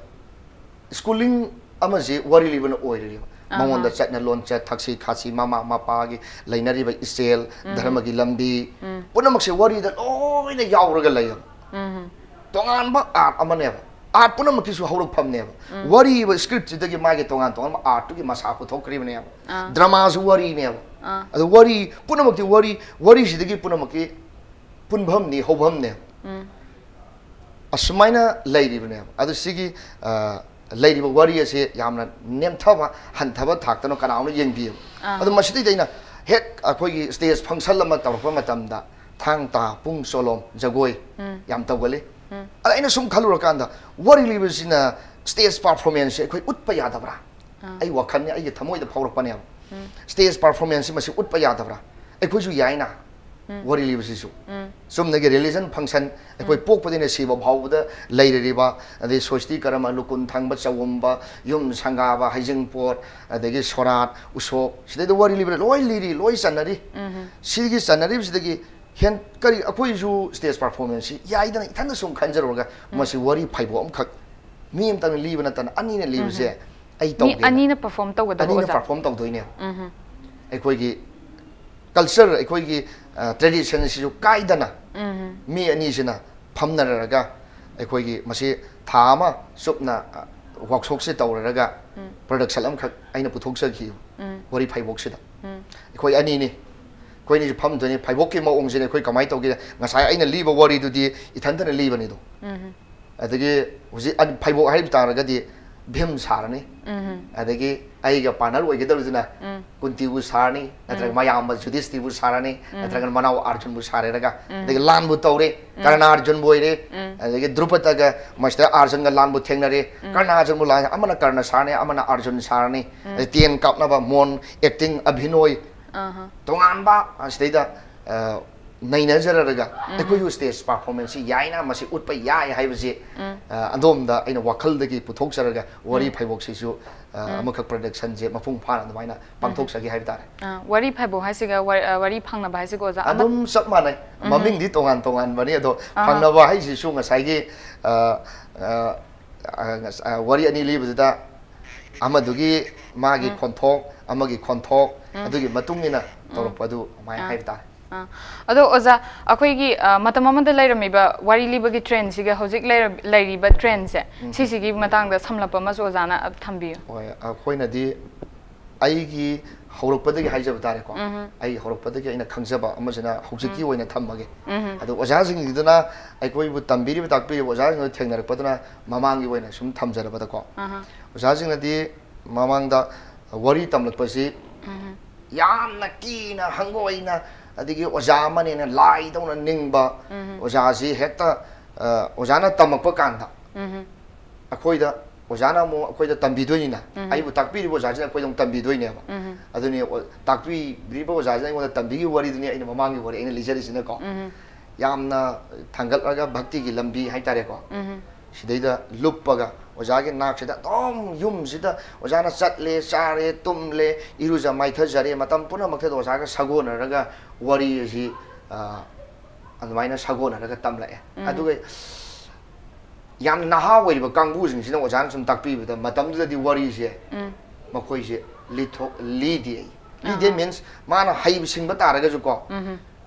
schooling ꯑꯃꯁꯤ ꯋꯥꯔꯤ ꯂꯤꯕꯅ ꯑꯣꯏꯔꯤꯕ꯫ ꯃꯉꯣꯟꯗ ꯆꯠꯅ ꯂꯣꯟꯆꯠ, ꯊꯛꯁꯤ ꯈꯥꯁꯤ, ꯃꯃꯥ ꯃꯄꯥꯒꯤ ꯂꯩꯅꯔꯤꯕ ꯏꯆꯦꯜ, ꯙꯔꯃꯒꯤ ꯂꯝꯕꯤ, ꯄꯨꯝꯅꯃꯛꯁꯦ ꯋꯥꯔꯤꯗ ꯂꯣꯏꯅ ꯌꯥꯎꯔꯒ ꯂꯩꯌꯦꯕ꯫ ꯇꯣꯉꯥꯟꯕ art ꯑꯃꯅꯦꯕ꯫ Art ꯄꯨꯝꯅꯃꯛꯀꯤꯁꯨ ꯍꯧꯔꯛꯐꯝꯅꯦꯕ꯫ ꯋꯥꯔꯤ ꯏꯕ script ꯁꯤꯗꯒꯤ ꯃꯥꯒꯤ ꯇꯣꯉꯥꯟ ꯇꯣꯉꯥꯟꯕ art ꯇꯨꯒꯤ ꯃꯁꯥ ꯄꯨꯊꯣꯛꯈ꯭ꯔꯤꯕꯅꯦꯕ꯫ Drama ꯁꯨ ꯋꯥꯔꯤꯅꯦꯕ꯫ ꯑꯗꯣ ꯋꯥꯔꯤ ꯄꯨꯝꯅꯃꯛꯇꯤ ꯋꯥꯔꯤ, ꯋꯥꯔꯤꯁꯤꯗꯒꯤ ꯄꯨꯝꯅꯃꯛꯀꯤ ꯄꯨꯟꯐꯝꯅꯤ, ꯍꯧꯐꯝꯅꯦꯕ꯫ ꯑꯁꯨꯃꯥꯏꯅ ꯂꯩꯔꯤꯕꯅꯦꯕ꯫ ꯑꯗꯨ ꯁꯤꯒꯤ, ꯑ, ꯂꯩꯔꯤꯕ ꯋꯥꯔꯤ ꯑꯁꯤ ꯌꯥꯝꯅ ꯅꯦꯝꯊꯕ, ꯍꯟꯊꯕ ꯊꯥꯛꯇꯅ ꯀꯅꯥ ꯑꯃꯅ ꯌꯦꯡꯕꯤꯌꯦꯕ꯫ ꯑꯗꯨ ꯃꯁꯤꯗꯩꯗ ꯑꯩꯅ ꯍꯦꯛ ꯑꯩꯈꯣꯏꯒꯤ stage function ꯑꯃ ꯇꯧꯔꯛꯄ ꯃꯇꯝꯗ ꯊꯥꯡ ꯇꯥ, ꯄꯨꯡ ꯆꯣꯂꯣꯝ, ꯖꯒꯣꯏ ꯌꯥꯝ ꯇꯧꯒꯜꯂꯤ꯫ ꯑꯗ ꯑꯩꯅ ꯁꯨꯝ ꯈꯜꯂꯨꯔꯀꯥꯟꯗ ꯋꯥꯔꯤ ꯂꯤꯕꯁꯤꯅ stage performance ꯁꯦ ꯑꯩꯈꯣꯏ ꯎꯠꯄ ꯌꯥꯗꯕ꯭ꯔꯥ? ꯑꯩ ꯋꯥꯈꯜꯅꯤ, ꯑꯩꯒꯤ ꯊꯃꯣꯏꯗ ꯐꯥꯎꯔꯛꯄꯅꯦꯕ꯫ Stage performance ꯁꯤ ꯃꯁꯤ ꯎꯠꯄ ꯌꯥꯗꯕ꯭ꯔꯥ? ꯑꯩꯈꯣꯏꯁꯨ ꯌꯥꯏꯅ꯫ ꯋꯥꯔꯤ ꯂꯤꯕꯁꯤꯁꯨ ꯆꯨꯝꯅꯒꯤ religion function, ꯑꯩꯈꯣꯏ ꯄꯣꯛꯄꯗꯩꯅ ꯁꯤꯕ ꯐꯥꯎꯕꯗ ꯂꯩꯔꯤꯕ, ꯑꯗꯩ ꯁꯣꯁꯇꯤ ꯀꯔꯃ, ꯂꯨꯀꯨꯟ ꯊꯪꯕ, ꯆꯥꯎꯝꯕ, ꯌꯨꯝ ꯁꯪꯒꯥꯕ, ꯍꯩꯖꯤꯡꯄꯣꯠ, ꯑꯗꯒꯤ ꯁꯣꯔꯥꯠ, ꯎꯁꯣꯞ, ꯁꯤꯗꯩꯗ ꯋꯥꯔꯤ ꯂꯤꯕꯗ ꯂꯣꯏ ꯂꯤꯔꯤ, ꯂꯣꯏ ꯆꯟꯅꯔꯤ꯫ ꯁꯤꯒꯤ ꯆꯟꯅꯔꯤꯕꯁꯤꯗꯒꯤ ꯀꯔꯤ ꯑꯩꯈꯣꯏꯁꯨ stage performance ꯁꯤ ꯌꯥꯏꯗꯅ ꯏꯊꯟꯗ ꯁꯨꯝ ꯈꯟꯖꯔꯨꯔꯒ ꯃꯁꯤ ꯋꯥꯔꯤ ꯐꯩꯕꯣꯛ ꯑꯃꯈꯛ ꯃꯤ ꯑꯃꯇꯪꯅ ꯂꯤꯕ ꯅꯠꯇꯅ ꯑꯅꯤꯅ ꯂꯤꯕꯁꯦ ꯑꯩ ꯃꯤ ꯇꯧꯒꯦꯅ ꯑꯅꯤꯅ ꯄꯔꯐꯣꯔꯝ ꯇꯧꯒꯗꯕ ꯑꯅꯤꯅ ꯑꯣꯖꯥ perform ꯇꯧꯗꯣꯏꯅꯦ꯫ ꯎꯝ ꯑꯩꯈꯣꯏꯒꯤ culture, ꯑꯩꯈꯣꯏꯒꯤ tradition ꯁꯤꯁꯨ ꯀꯥꯏꯗꯅ ꯎꯝ ꯃꯤ ꯑꯅꯤꯁꯤꯅ ꯐꯝꯅꯔꯒ ꯑꯩꯈꯣꯏꯒꯤ ꯃꯁꯤ ꯊꯥ ꯑꯃ ꯆꯨꯞꯅ workshop ꯁꯦ ꯇꯧꯔꯒ production ꯑꯃꯈꯛ ꯑꯩꯅ ꯄꯨꯊꯣꯛꯆꯈꯤꯕ ꯎꯝ ꯋꯥꯔꯤ ꯐꯩꯕꯣꯛꯁꯤꯗ꯫ ꯎꯝ ꯑꯩꯈꯣꯏ ꯑꯅꯤꯅꯤ, ꯑꯩꯈꯣꯏ ꯑꯅꯤꯁꯨ ꯐꯝꯗꯣꯏꯅꯤ꯫ ꯐꯩꯕꯣꯛꯀꯤ ꯃꯑꯣꯡꯁꯤꯅ ꯑꯩꯈꯣꯏ ꯀꯃꯥꯏꯅ ꯇꯧꯒꯦ? ꯉꯁꯥꯏ ꯑꯩꯅ ꯂꯤꯕ ꯋꯥꯔꯤꯗꯨꯗꯤ ꯏꯊꯟꯇꯅ ꯂꯤꯕꯅꯤꯗꯣ꯫ ꯎꯝ ꯑꯗꯒꯤ ꯍꯧꯖꯤꯛ ꯑꯟ- ꯐꯩꯕꯣꯛ ꯍꯥꯏꯕ ꯇꯥꯔꯒꯗꯤ ꯚꯤꯝ ꯁꯥꯔꯅꯤ, ꯎꯝ ꯑꯗꯒꯤ ꯑꯩꯒ partner ꯑꯣꯏꯒꯗꯧꯔꯤꯗꯨꯅ ꯎꯝ ꯀꯨꯟꯇꯤꯕꯨ ꯁꯥꯔꯅꯤ, ꯅꯠꯇ꯭ꯔꯒ ꯃꯌꯥꯝꯕ ꯖꯨꯗꯤꯁꯇꯤꯕꯨ ꯁꯥꯔꯅꯤ, ꯎꯝ ꯅꯠꯇ꯭ꯔꯒꯅ ꯃꯅꯥꯎ ꯑꯥꯔꯖꯨꯟꯕꯨ ꯁꯥꯔꯦꯔꯒ, ꯎꯝ ꯑꯗꯒꯤ ꯂꯥꯟꯕꯨ ꯇꯧꯔꯦ, ꯎꯝ ꯀꯔꯅ ꯑꯥꯔꯖꯨꯟꯕꯨ ꯑꯣꯏꯔꯦ, ꯎꯝ ꯑꯗꯒꯤ ꯗ꯭ꯔꯨꯄꯗꯒ ꯃꯁꯤꯗ ꯑꯥꯔꯖꯨꯟꯒ ꯂꯥꯟꯕꯨ ꯊꯦꯡꯅꯔꯦ, ꯎꯝ ꯀꯔꯅ ꯑꯥꯔꯖꯨꯟꯕꯨ ꯂꯥꯟ ꯑꯃꯅ ꯀꯔꯅ ꯁꯥꯔꯅꯤ, ꯑꯃꯅ ꯑꯥꯔꯖꯨꯟ ꯁꯥꯔꯅꯤ, ꯎꯝ ꯑꯗꯩ ꯇꯦꯟ ꯀꯥꯞꯅꯕ, ꯃꯣꯟ, acting, ꯑꯚꯤꯅꯣꯏ, ꯑꯍ ꯇꯣꯉꯥꯟꯕ ꯑꯁꯤꯗꯩꯗ ꯑ, ꯅꯩꯅꯖꯔꯒ ꯑꯩꯈꯣꯏꯁꯨ stage performance ꯁꯤ ꯌꯥꯏꯅ ꯃꯁꯤ ꯎꯠꯄ ꯌꯥꯏ ꯍꯥꯏꯕꯁꯤ ꯎꯝ ꯑ, ꯑꯗꯣꯝꯗ ꯑꯩꯅ ꯋꯥꯈꯜꯗꯒꯤ ꯄꯨꯊꯣꯛꯆꯔꯒ ꯋꯥꯔꯤ ꯎꯝ ꯐꯩꯕꯣꯛꯁꯤꯁꯨ ꯑ, ꯎꯝ ꯑꯃꯈꯛ production ꯁꯦ ꯃꯄꯨꯡ ꯐꯥꯅ ꯑꯗꯨꯃꯥꯏꯅ ꯄꯥꯡꯊꯣꯛꯆꯒꯦ ꯍꯥꯏꯕ ꯇꯥꯔꯦ꯫ ꯑ, ꯋꯥꯔꯤ ꯐꯩꯕꯣꯛ ꯍꯥꯏꯁꯤꯒ ꯋꯥ- ꯑ, ꯋꯥꯔꯤ ꯐꯪꯅꯕ ꯍꯥꯏꯁꯤꯒ ꯑꯣꯖꯥ ꯑꯃ ꯑꯗꯨꯝ ꯆꯞ ꯃꯥꯟꯅꯩ, ꯎꯝ ꯃꯃꯤꯡꯗꯤ ꯇꯣꯉꯥꯟ ꯇꯣꯉꯥꯟꯕꯅꯤ, ꯑꯗꯣ ꯑꯍ ꯐꯪꯅꯕ ꯍꯥꯏꯁꯤꯁꯨ ꯉꯁꯥꯏꯒꯤ ꯑ, ꯑ, ꯑ, ꯉꯁ- ꯑ, ꯋꯥꯔꯤ ꯑꯅꯤ ꯂꯤꯕꯗꯨꯗ ꯑꯃꯗꯨꯒꯤ ꯃꯥꯒꯤ ꯎꯝ ꯈꯣꯟꯊꯣꯛ, ꯑꯃꯒꯤ ꯈꯣꯟꯊꯣꯛ, ꯎꯝ ꯑꯗꯨꯒꯤ ꯃꯇꯨꯡ ꯏꯟꯅ ꯎꯝ ꯇꯧꯔꯛꯄ ꯑꯗꯨ ꯑꯗꯨꯃꯥꯏꯅ ꯑꯥ ꯍꯥꯏꯕ ꯇꯥꯔꯦ꯫ ꯑꯥ꯫ ꯑꯗꯣ ꯑꯣꯖꯥ, ꯑꯩꯈꯣꯏꯒꯤ ꯑ, ꯃꯇꯝ ꯑꯃꯗ ꯂꯩꯔꯝꯃꯤꯕ ꯋꯥꯔꯤ ꯂꯤꯕꯒꯤ trend ꯁꯤꯒ ꯍꯧꯖꯤꯛ ꯂꯩꯔ- ꯂꯩꯔꯤꯕ trend ꯁꯦ ꯎꯝ꯫ ꯁꯤꯁꯤꯒꯤ ꯃꯇꯥꯡꯗ ꯁꯝꯂꯞꯄ ꯑꯃꯁꯨ ꯑꯣꯖꯥꯅ ꯑ, ꯊꯝꯕꯤꯌꯨ꯫ ꯍꯣꯏ, ꯑꯩꯈꯣꯏꯅꯗꯤ ꯑꯩꯒꯤ ꯍꯧꯔꯛꯄꯗꯒꯤ ꯍꯥꯏꯖꯕ ꯇꯥꯔꯦꯀꯣ, ꯎꯝ꯫ ꯑꯩ ꯍꯧꯔꯛꯄꯗꯒꯤ ꯑꯩꯅ ꯈꯪꯖꯕ ꯑꯃꯁꯤꯅ ꯍꯧꯖꯤꯛꯀꯤ ꯎꯝ꯫ ꯑꯣꯏꯅ ꯊꯝꯃꯒꯦ꯫ ꯎꯝ꯫ ꯑꯗꯣ ꯑꯣꯖꯥꯁꯤꯡꯁꯤꯗꯨꯅ ꯑꯩꯈꯣꯏꯕꯨ ꯇꯝꯕꯤꯔꯤꯕ ꯇꯥꯛꯄꯤꯔꯤꯕ ꯑꯣꯖꯥꯁꯤꯡꯗꯨ ꯊꯦꯡꯅꯔꯛꯄꯗꯨꯅ ꯃꯃꯥꯡꯒꯤ ꯑꯣꯏꯅ ꯁꯨꯝ ꯊꯝꯖꯔꯕꯗꯀꯣ, ꯑꯍ꯫ ꯑꯣꯖꯥꯁꯤꯡꯅꯗꯤ ꯃꯃꯥꯡꯗ ꯋꯥꯔꯤ ꯇꯝꯂꯛꯄꯁꯤ ꯎꯝ꯫ ꯌꯥꯝꯅ ꯀꯤꯅ ꯍꯪꯒꯣꯏꯅ, ꯑꯗꯒꯤ ꯑꯣꯖꯥ ꯑꯃꯅꯦꯅ ꯂꯥꯏꯗꯧꯅ ꯅꯤꯡꯕ, ꯎꯝ꯫ ꯑꯣꯖꯥꯁꯤ ꯍꯦꯛꯇ ꯑ, ꯑꯣꯖꯥꯅ ꯇꯝꯃꯛꯄ ꯀꯥꯟꯗ ꯎꯝ꯫ ꯑꯩꯈꯣꯏꯗ ꯑꯣꯖꯥꯅ ꯑꯃꯨꯛ ꯑꯩꯈꯣꯏꯗ ꯇꯝꯕꯤꯗꯣꯏꯅꯤꯅ, ꯎꯝ꯫ ꯑꯩꯕꯨ ꯇꯥꯛꯄꯤꯔꯤꯕ ꯑꯣꯖꯥꯁꯤꯅ ꯑꯩꯈꯣꯏꯗ ꯑꯃꯨꯛ ꯇꯝꯕꯤꯗꯣꯏꯅꯦꯕ꯫ ꯎꯝ꯫ ꯑꯗꯨꯅꯤ ꯑꯣ- ꯇꯥꯛꯄꯤꯔꯤꯕ ꯑꯣꯖꯥꯁꯤꯅ ꯑꯩꯉꯣꯟꯗ ꯇꯝꯕꯤꯈꯤꯕ ꯋꯥꯔꯤꯗꯨꯅꯤ ꯑꯩꯅ ꯃꯃꯥꯡꯒꯤ ꯋꯥꯔꯤ ꯑꯩꯅ ꯂꯤꯖꯔꯤꯁꯤꯅꯀꯣ꯫ ꯎꯝ꯫ ꯌꯥꯝꯅ ꯊꯥꯡꯒꯠꯂꯒ ꯚꯛꯇꯤꯒꯤ ꯂꯝꯕꯤ ꯍꯥꯏꯇꯥꯔꯦꯀꯣ, ꯎꯝ꯫ ꯁꯤꯗꯩꯗ ꯂꯨꯞꯄꯒ ꯑꯣꯖꯥꯒꯤ ꯅꯥꯛꯁꯤꯗ ꯑꯗꯨꯝ ꯌꯨꯝꯁꯤꯗ ꯑꯣꯖꯥꯅ ꯆꯠꯂꯦ, ꯆꯥꯔꯦ, ꯇꯨꯝꯂꯦ, ꯏꯔꯨꯖ ꯃꯥꯏꯊꯖꯔꯦ, ꯃꯇꯝ ꯄꯨꯝꯅꯃꯛꯇꯗ ꯑꯣꯖꯥꯒ ꯁꯥꯒꯣꯟꯅꯔꯒ ꯋꯥꯔꯤ ꯑꯁꯤ ꯑ, ꯑꯗꯨꯃꯥꯏꯅ ꯁꯥꯒꯣꯟꯅꯔꯒ ꯇꯝꯂꯛꯑꯦ꯫ ꯎꯝ꯫ ꯑꯗꯨꯒ ꯌꯥꯝ ꯅꯍꯥ ꯑꯣꯏꯔꯤꯕ ꯀꯥꯡꯕꯨꯁꯤꯡꯁꯤꯅ ꯑꯣꯖꯥꯅ ꯁꯨꯝ ꯇꯥꯛꯄꯤꯕꯗ, ꯃꯇꯝꯗꯨꯗꯗꯤ ꯋꯥꯔꯤꯁꯦ ꯎꯝ꯫ ꯃꯈꯣꯏꯁꯦ ꯂꯤꯊꯣꯛ-, ꯂꯤꯗꯦ ꯑꯩ꯫ ꯂꯤꯗꯦ ꯑꯍꯥ꯫ Means, ꯃꯥꯅ ꯍꯩꯕ ꯁꯤꯡꯕ ꯇꯥꯔꯒꯁꯨꯀꯣ, ꯎꯝꯍꯨꯝ꯫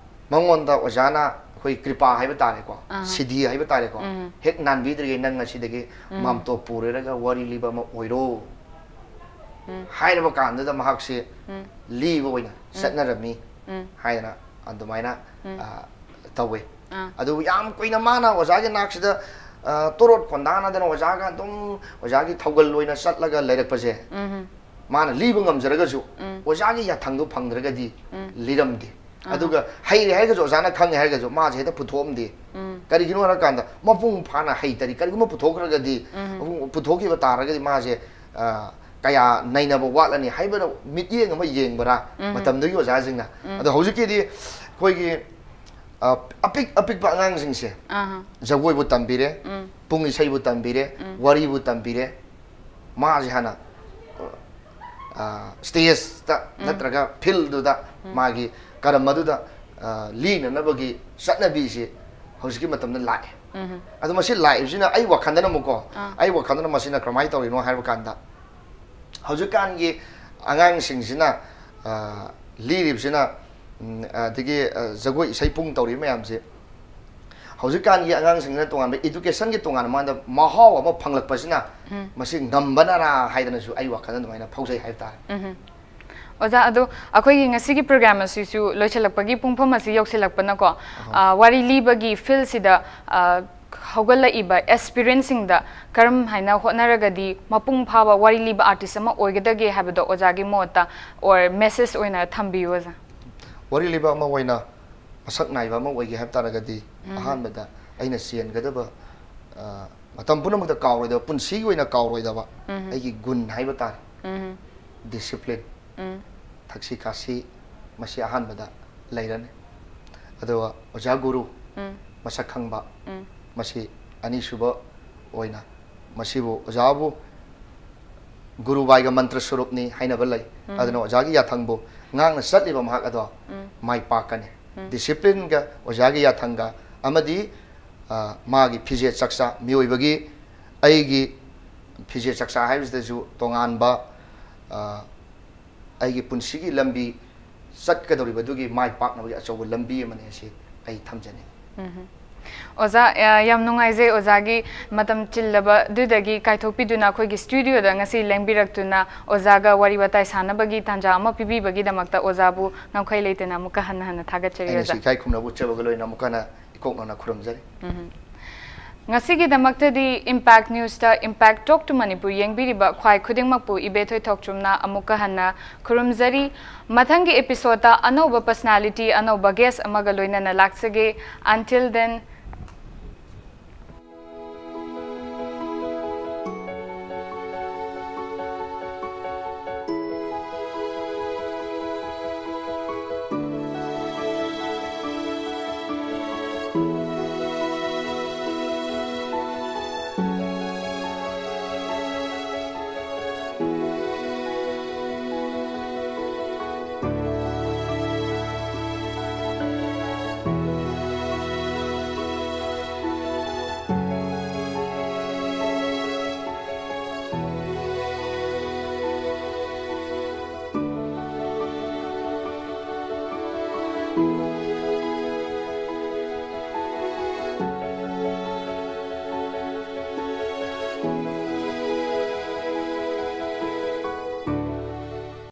ꯃꯉꯣꯟꯗ ꯑꯣꯖꯥꯅ ꯑꯩꯈꯣꯏ ꯀ꯭ꯔꯤꯄꯥ ꯍꯥꯏꯕ ꯇꯥꯔꯦꯀꯣ, ꯑꯍꯥ꯫ ꯁꯤꯗꯤ ꯍꯥꯏꯕ ꯇꯥꯔꯦꯀꯣ, ꯎꯝꯍꯨꯝ꯫ "ꯍꯦꯛ ꯅꯥꯟꯕꯤꯗ꯭ꯔꯤꯉꯩ ꯅꯪ ꯉꯁꯤꯗꯒꯤ ꯎꯝ꯫ ꯃꯥꯝꯇꯣꯞ ꯄꯨꯔꯦꯔꯒ ꯋꯥꯔꯤ ꯂꯤꯕ ꯑꯃ ꯑꯣꯏꯔꯣ" ꯎꯝ꯫ ꯍꯥꯏꯔꯕ ꯀꯥꯟꯗꯨꯗ ꯃꯍꯥꯛꯁꯦ ꯎꯝ꯫ ꯂꯤꯕ ꯑꯣꯏꯅ ꯎꯝ꯫ ꯆꯠꯅꯔꯝꯃꯤ ꯎꯝ꯫ ꯍꯥꯏꯗꯅ ꯑꯗꯨꯃꯥꯏꯅ, ꯎꯝ꯫ ꯑ, ꯇꯧꯋꯦ꯫ ꯑꯥ꯫ ꯑꯗꯨꯕꯨ ꯌꯥꯝ ꯀꯨꯏꯅ ꯃꯥꯅ ꯑꯣꯖꯥꯒꯤ ꯅꯥꯛꯁꯤꯗ, ꯑ, ꯇꯣꯔꯣꯠ ꯈꯣꯟꯗꯥꯅꯗꯅ ꯑꯣꯖꯥꯒ ꯑꯗꯨꯝ ꯑꯣꯖꯥꯒꯤ ꯊꯧꯒꯜ ꯑꯣꯏꯅ ꯆꯠꯂꯒ ꯂꯩꯔꯛꯄꯁꯦ, ꯎꯝꯍꯨꯝ꯫ ꯃꯥꯅ ꯂꯤꯕ ꯉꯝꯖꯔꯒꯁꯨ ꯎꯝ꯫ ꯑꯣꯖꯥꯒꯤ ꯌꯥꯊꯪꯗꯣ ꯐꯪꯗ꯭ꯔꯒꯗꯤ ꯎꯝ꯫ ꯂꯤꯔꯝꯗꯦ꯫ ꯑꯍꯥ꯫ ꯑꯗꯨꯒ ꯍꯩꯔꯦ ꯍꯥꯏꯔꯒꯁꯨ, ꯑꯣꯖꯥꯅ ꯈꯪꯉꯦ ꯍꯥꯏꯔꯒꯁꯨ, ꯃꯥꯁꯦ ꯍꯦꯛꯇ ꯄꯨꯊꯣꯛꯑꯝꯗꯦ꯫ ꯎꯝ꯫ ꯀꯔꯤꯒꯤꯅꯣ ꯍꯥꯏꯔꯀꯥꯟꯗ, ꯃꯄꯨꯡ ꯐꯥꯅ ꯍꯩꯇꯔꯤ꯫ ꯀꯔꯤꯒꯨꯝꯕ ꯄꯨꯊꯣꯛꯈ꯭ꯔꯒꯗꯤ, ꯎꯝ꯫ ꯃꯄꯨꯡ-, ꯄꯨꯊꯣꯛꯈꯤꯕ ꯇꯥꯔꯒꯗꯤ ꯃꯥꯁꯦ, ꯑ, ꯀꯌꯥ ꯅꯩꯅꯕ ꯋꯥꯠꯂꯅꯤ ꯍꯥꯏꯕꯗ ꯃꯤꯠꯌꯦꯡ ꯑꯃ ꯌꯦꯡꯕ꯭ꯔꯥ ꯎꯝ꯫ ꯃꯇꯝꯗꯨꯒꯤ ꯑꯣꯖꯥꯁꯤꯡꯅ꯫ ꯎꯝ꯫ ꯑꯗꯣ ꯍꯧꯖꯤꯛꯀꯤꯗꯤ ꯑꯩꯈꯣꯏꯒꯤ, ꯑ, ꯑꯄꯤꯛ ꯑꯄꯤꯛꯄ ꯑꯉꯥꯡꯁꯤꯡꯁꯦ ꯑꯍꯥ꯫ ꯖꯒꯣꯏꯕꯨ ꯇꯝꯕꯤꯔꯦ, ꯎꯝ꯫ ꯄꯨꯡ ꯏꯁꯩꯕꯨ ꯇꯝꯕꯤꯔꯦ, ꯎꯝ꯫ ꯋꯥꯔꯤꯕꯨ ꯇꯝꯕꯤꯔꯦ, ꯃꯥꯁꯦ ꯍꯥꯟꯅ, ꯑ, stageꯇ ꯎꯝ꯫ ꯅꯠꯇ꯭ꯔꯒ fieldꯗꯨꯗ ꯎꯝ꯫ ꯃꯥꯒꯤ ꯀꯔꯝ ꯑꯗꯨꯗ, ꯑ, ꯂꯤꯅꯅꯕꯒꯤ ꯆꯠꯅꯕꯤꯁꯤ ꯍꯧꯖꯤꯛꯀꯤ ꯃꯇꯝꯗ ꯂꯥꯛꯑꯦ꯫ ꯎꯝ꯫ ꯑꯗꯣ ꯃꯁꯤ ꯂꯥꯛꯏꯕꯁꯤꯅ ꯑꯩ ꯋꯥꯈꯜꯗꯅ ꯑꯃꯨꯛꯀꯣ, ꯑꯥ꯫ ꯑꯩ ꯋꯥꯈꯜꯗꯅ ꯃꯁꯤꯅ ꯀꯔꯝꯍꯥꯏꯅ ꯇꯧꯔꯤꯅꯣ ꯍꯥꯏꯕ ꯀꯥꯟꯗ, ꯍꯧꯖꯤꯛꯀꯥꯟꯒꯤ ꯑꯉꯥꯡꯁꯤꯡꯁꯤꯅ, ꯑ, ꯂꯤꯔꯤꯕꯁꯤꯅ, ꯎꯝ, ꯑꯗꯒꯤ, ꯑ, ꯖꯒꯣꯏ ꯏꯁꯩ ꯄꯨꯡ ꯇꯧꯔꯤꯕ ꯃꯌꯥꯝꯁꯦ, ꯍꯧꯖꯤꯛꯀꯥꯟꯒꯤ ꯑꯉꯥꯡꯁꯤꯡꯁꯤꯅ ꯇꯣꯉꯥꯟꯕ educationꯒꯤ ꯇꯣꯉꯥꯟꯅ ꯃꯥꯗ ꯃꯍꯥꯎ ꯑꯃ ꯐꯪꯂꯛꯄꯁꯤꯅ ꯎꯝ꯫ ꯃꯁꯤ ꯉꯝꯕꯅꯔꯥ ꯍꯥꯏꯗꯅꯁꯨ ꯑꯩ ꯋꯥꯈꯜꯗ ꯑꯗꯨꯃꯥꯏꯅ ꯐꯥꯎꯖꯩ ꯍꯥꯏꯕ ꯇꯥꯔꯦ꯫ ꯎꯝ꯫ ꯑꯣꯖꯥ, ꯑꯗꯣ ꯑꯩꯈꯣꯏꯒꯤ ꯉꯁꯤꯒꯤ program ꯑꯁꯤꯁꯨ ꯂꯣꯏꯁꯤꯜꯂꯛꯄꯒꯤ ꯄꯨꯡꯐꯝ ꯑꯁꯤ ꯌꯧꯁꯤꯜꯂꯛꯄꯅꯀꯣ, ꯑꯍꯣꯏ꯫ ꯑ, ꯋꯥꯔꯤ ꯂꯤꯕꯒꯤ fieldꯁꯤꯗ, ꯑ, ꯍꯧꯒꯠꯂꯛꯏꯕ aspirantꯁꯤꯡꯗ ꯀꯔꯝ ꯍꯥꯏꯅ ꯍꯣꯠꯅꯔꯒꯗꯤ ꯃꯄꯨꯡ ꯐꯥꯕ ꯋꯥꯔꯤ ꯂꯤꯕ artist ꯑꯃ ꯑꯣꯏꯒꯗꯒꯦ ꯍꯥꯏꯕꯗꯣ ꯑꯣꯖꯥꯒꯤ ꯃꯣꯠꯇ or message ꯑꯣꯏꯅ ꯊꯝꯕꯤꯌꯨ, ꯑꯣꯖꯥ꯫ ꯋꯥꯔꯤ ꯂꯤꯕ ꯑꯃ ꯑꯣꯏꯅ ꯃꯁꯛ ꯅꯥꯏꯕ ꯑꯃ ꯑꯣꯏꯒꯦ ꯍꯥꯏꯕ ꯇꯥꯔꯒꯗꯤ, ꯎꯝ꯫ ꯑꯍꯥꯟꯕꯗ ꯑꯩꯅ ꯆꯦꯟꯒꯗꯕ, ꯑ, ꯃꯇꯝ ꯄꯨꯝꯅꯃꯛꯇ ꯀꯥꯎꯔꯣꯏꯗꯕ, ꯄꯨꯟꯁꯤꯒꯤ ꯑꯣꯏꯅ ꯀꯥꯎꯔꯣꯏꯗꯕ ꯎꯝ꯫ ꯑꯩꯒꯤ ꯒꯨꯟ ꯍꯥꯏꯕ ꯇꯥꯔꯦ꯫ ꯎꯝ꯫ Discipline, ꯎꯝ꯫ ꯊꯛꯁꯤ ꯈꯥꯁꯤ, ꯃꯁꯤ ꯑꯍꯥꯟꯕꯗ ꯂꯩꯔꯅꯤ꯫ ꯑꯗꯨꯒ ꯑꯣꯖꯥ ꯒꯨꯔꯨ, ꯎꯝ꯫ ꯃꯁꯛ ꯈꯪꯕ, ꯎꯝ꯫ ꯃꯁꯤ ꯑꯅꯤꯁꯨꯕ ꯑꯣꯏꯅ, ꯃꯁꯤꯕꯨ ꯑꯣꯖꯥꯕꯨ ꯒꯨꯔꯨ ꯕꯥꯏꯒ ꯃꯟꯇ꯭ꯔ ꯁꯨꯔꯨꯞꯅꯤ ꯍꯥꯏꯅꯕ ꯂꯩ꯫ ꯎꯝ꯫ ꯑꯗꯨꯅ ꯑꯣꯖꯥꯒꯤ ꯌꯥꯊꯪꯕꯨ ꯉꯥꯛꯅ ꯆꯠꯂꯤꯕ ꯃꯍꯥꯛ ꯑꯗꯣ ꯎꯝ꯫ ꯃꯥꯏ ꯄꯥꯛꯀꯅꯤ꯫ ꯗꯤꯁꯤꯄ꯭ꯂꯤꯟꯒ ꯑꯣꯖꯥꯒꯤ ꯌꯥꯊꯪꯒ ꯑꯃꯗꯤ ꯑ, ꯃꯥꯒꯤ ꯐꯤꯖꯦꯠ ꯆꯛꯆꯥ, ꯃꯤꯑꯣꯏꯕꯒꯤ, ꯑꯩꯒꯤ ꯐꯤꯖꯦꯠ ꯆꯛꯆꯥ ꯍꯥꯏꯕꯁꯤꯗꯁꯨ ꯇꯣꯉꯥꯟꯕ, ꯑ, ꯑꯩꯒꯤ ꯄꯨꯟꯁꯤꯒꯤ ꯂꯝꯕꯤ ꯆꯠꯀꯗꯧꯔꯤꯕꯗꯨꯒꯤ ꯃꯥꯏ ꯄꯥꯛꯅꯕꯒꯤ ꯑꯆꯧꯕ ꯂꯝꯕꯤ ꯑꯃꯅꯤ ꯑꯁꯤ ꯑꯩ ꯊꯝꯖꯅꯤꯡꯏ꯫ ꯑꯣꯖꯥ, ꯑ, ꯌꯥꯝ ꯅꯨꯡꯉꯥꯏꯖꯩ ꯑꯣꯖꯥꯒꯤ ꯃꯇꯝ ꯆꯤꯜꯂꯕꯗꯨꯗꯒꯤ ꯀꯥꯏꯊꯣꯛꯄꯤꯗꯨꯅ ꯑꯩꯈꯣꯏꯒꯤ ꯁ꯭ꯇꯨꯗꯤꯑꯣꯗ ꯉꯁꯤ ꯂꯦꯡꯕꯤꯔꯛꯇꯨꯅ ꯑꯣꯖꯥꯒ ꯋꯥꯔꯤ ꯋꯥꯇꯥꯏ ꯁꯥꯟꯅꯕꯒꯤ ꯇꯥꯟꯖꯥ ꯑꯃ ꯄꯤꯕꯤꯕꯒꯤꯗꯃꯛꯇ ꯑꯣꯖꯥꯕꯨ ꯉꯝꯈꯩ ꯂꯩꯇꯅ ꯑꯃꯨꯛꯀ ꯍꯟꯅ ꯍꯟꯅ ꯊꯥꯒꯠꯆꯔꯤ ꯑꯩꯅꯁꯨ ꯑꯣꯖꯥ꯫ ꯏꯀꯥꯏ ꯈꯨꯝꯅꯕ ꯎꯠꯆꯕꯒ ꯂꯣꯏꯅꯅ ꯑꯃꯨꯛꯀ ꯍꯟꯅ ꯏꯀꯣꯛꯅꯅ ꯈꯨꯔꯨꯝꯖꯔꯤ꯫ ꯉꯁꯤꯒꯤꯗꯃꯛꯇꯗꯤ Impact Newsꯇ Impact Talk to Manipur ꯌꯦꯡꯕꯤꯔꯤꯕ ꯈ꯭ꯋꯥꯏ ꯈꯨꯗꯤꯡꯃꯛꯄꯨ ꯏꯕꯦꯊꯣꯏ ꯊꯣꯛꯆꯨꯝꯅ ꯑꯃꯨꯛꯀ ꯍꯟꯅ ꯈꯨꯔꯨꯝꯖꯔꯤ꯫ ꯃꯊꯪꯒꯤ episodeꯇ ꯑꯅꯧꯕ personality, ꯑꯅꯧꯕ guest ꯑꯃꯒ ꯂꯣꯏꯅꯅ ꯂꯥꯛꯆꯒꯦ꯫ Until then,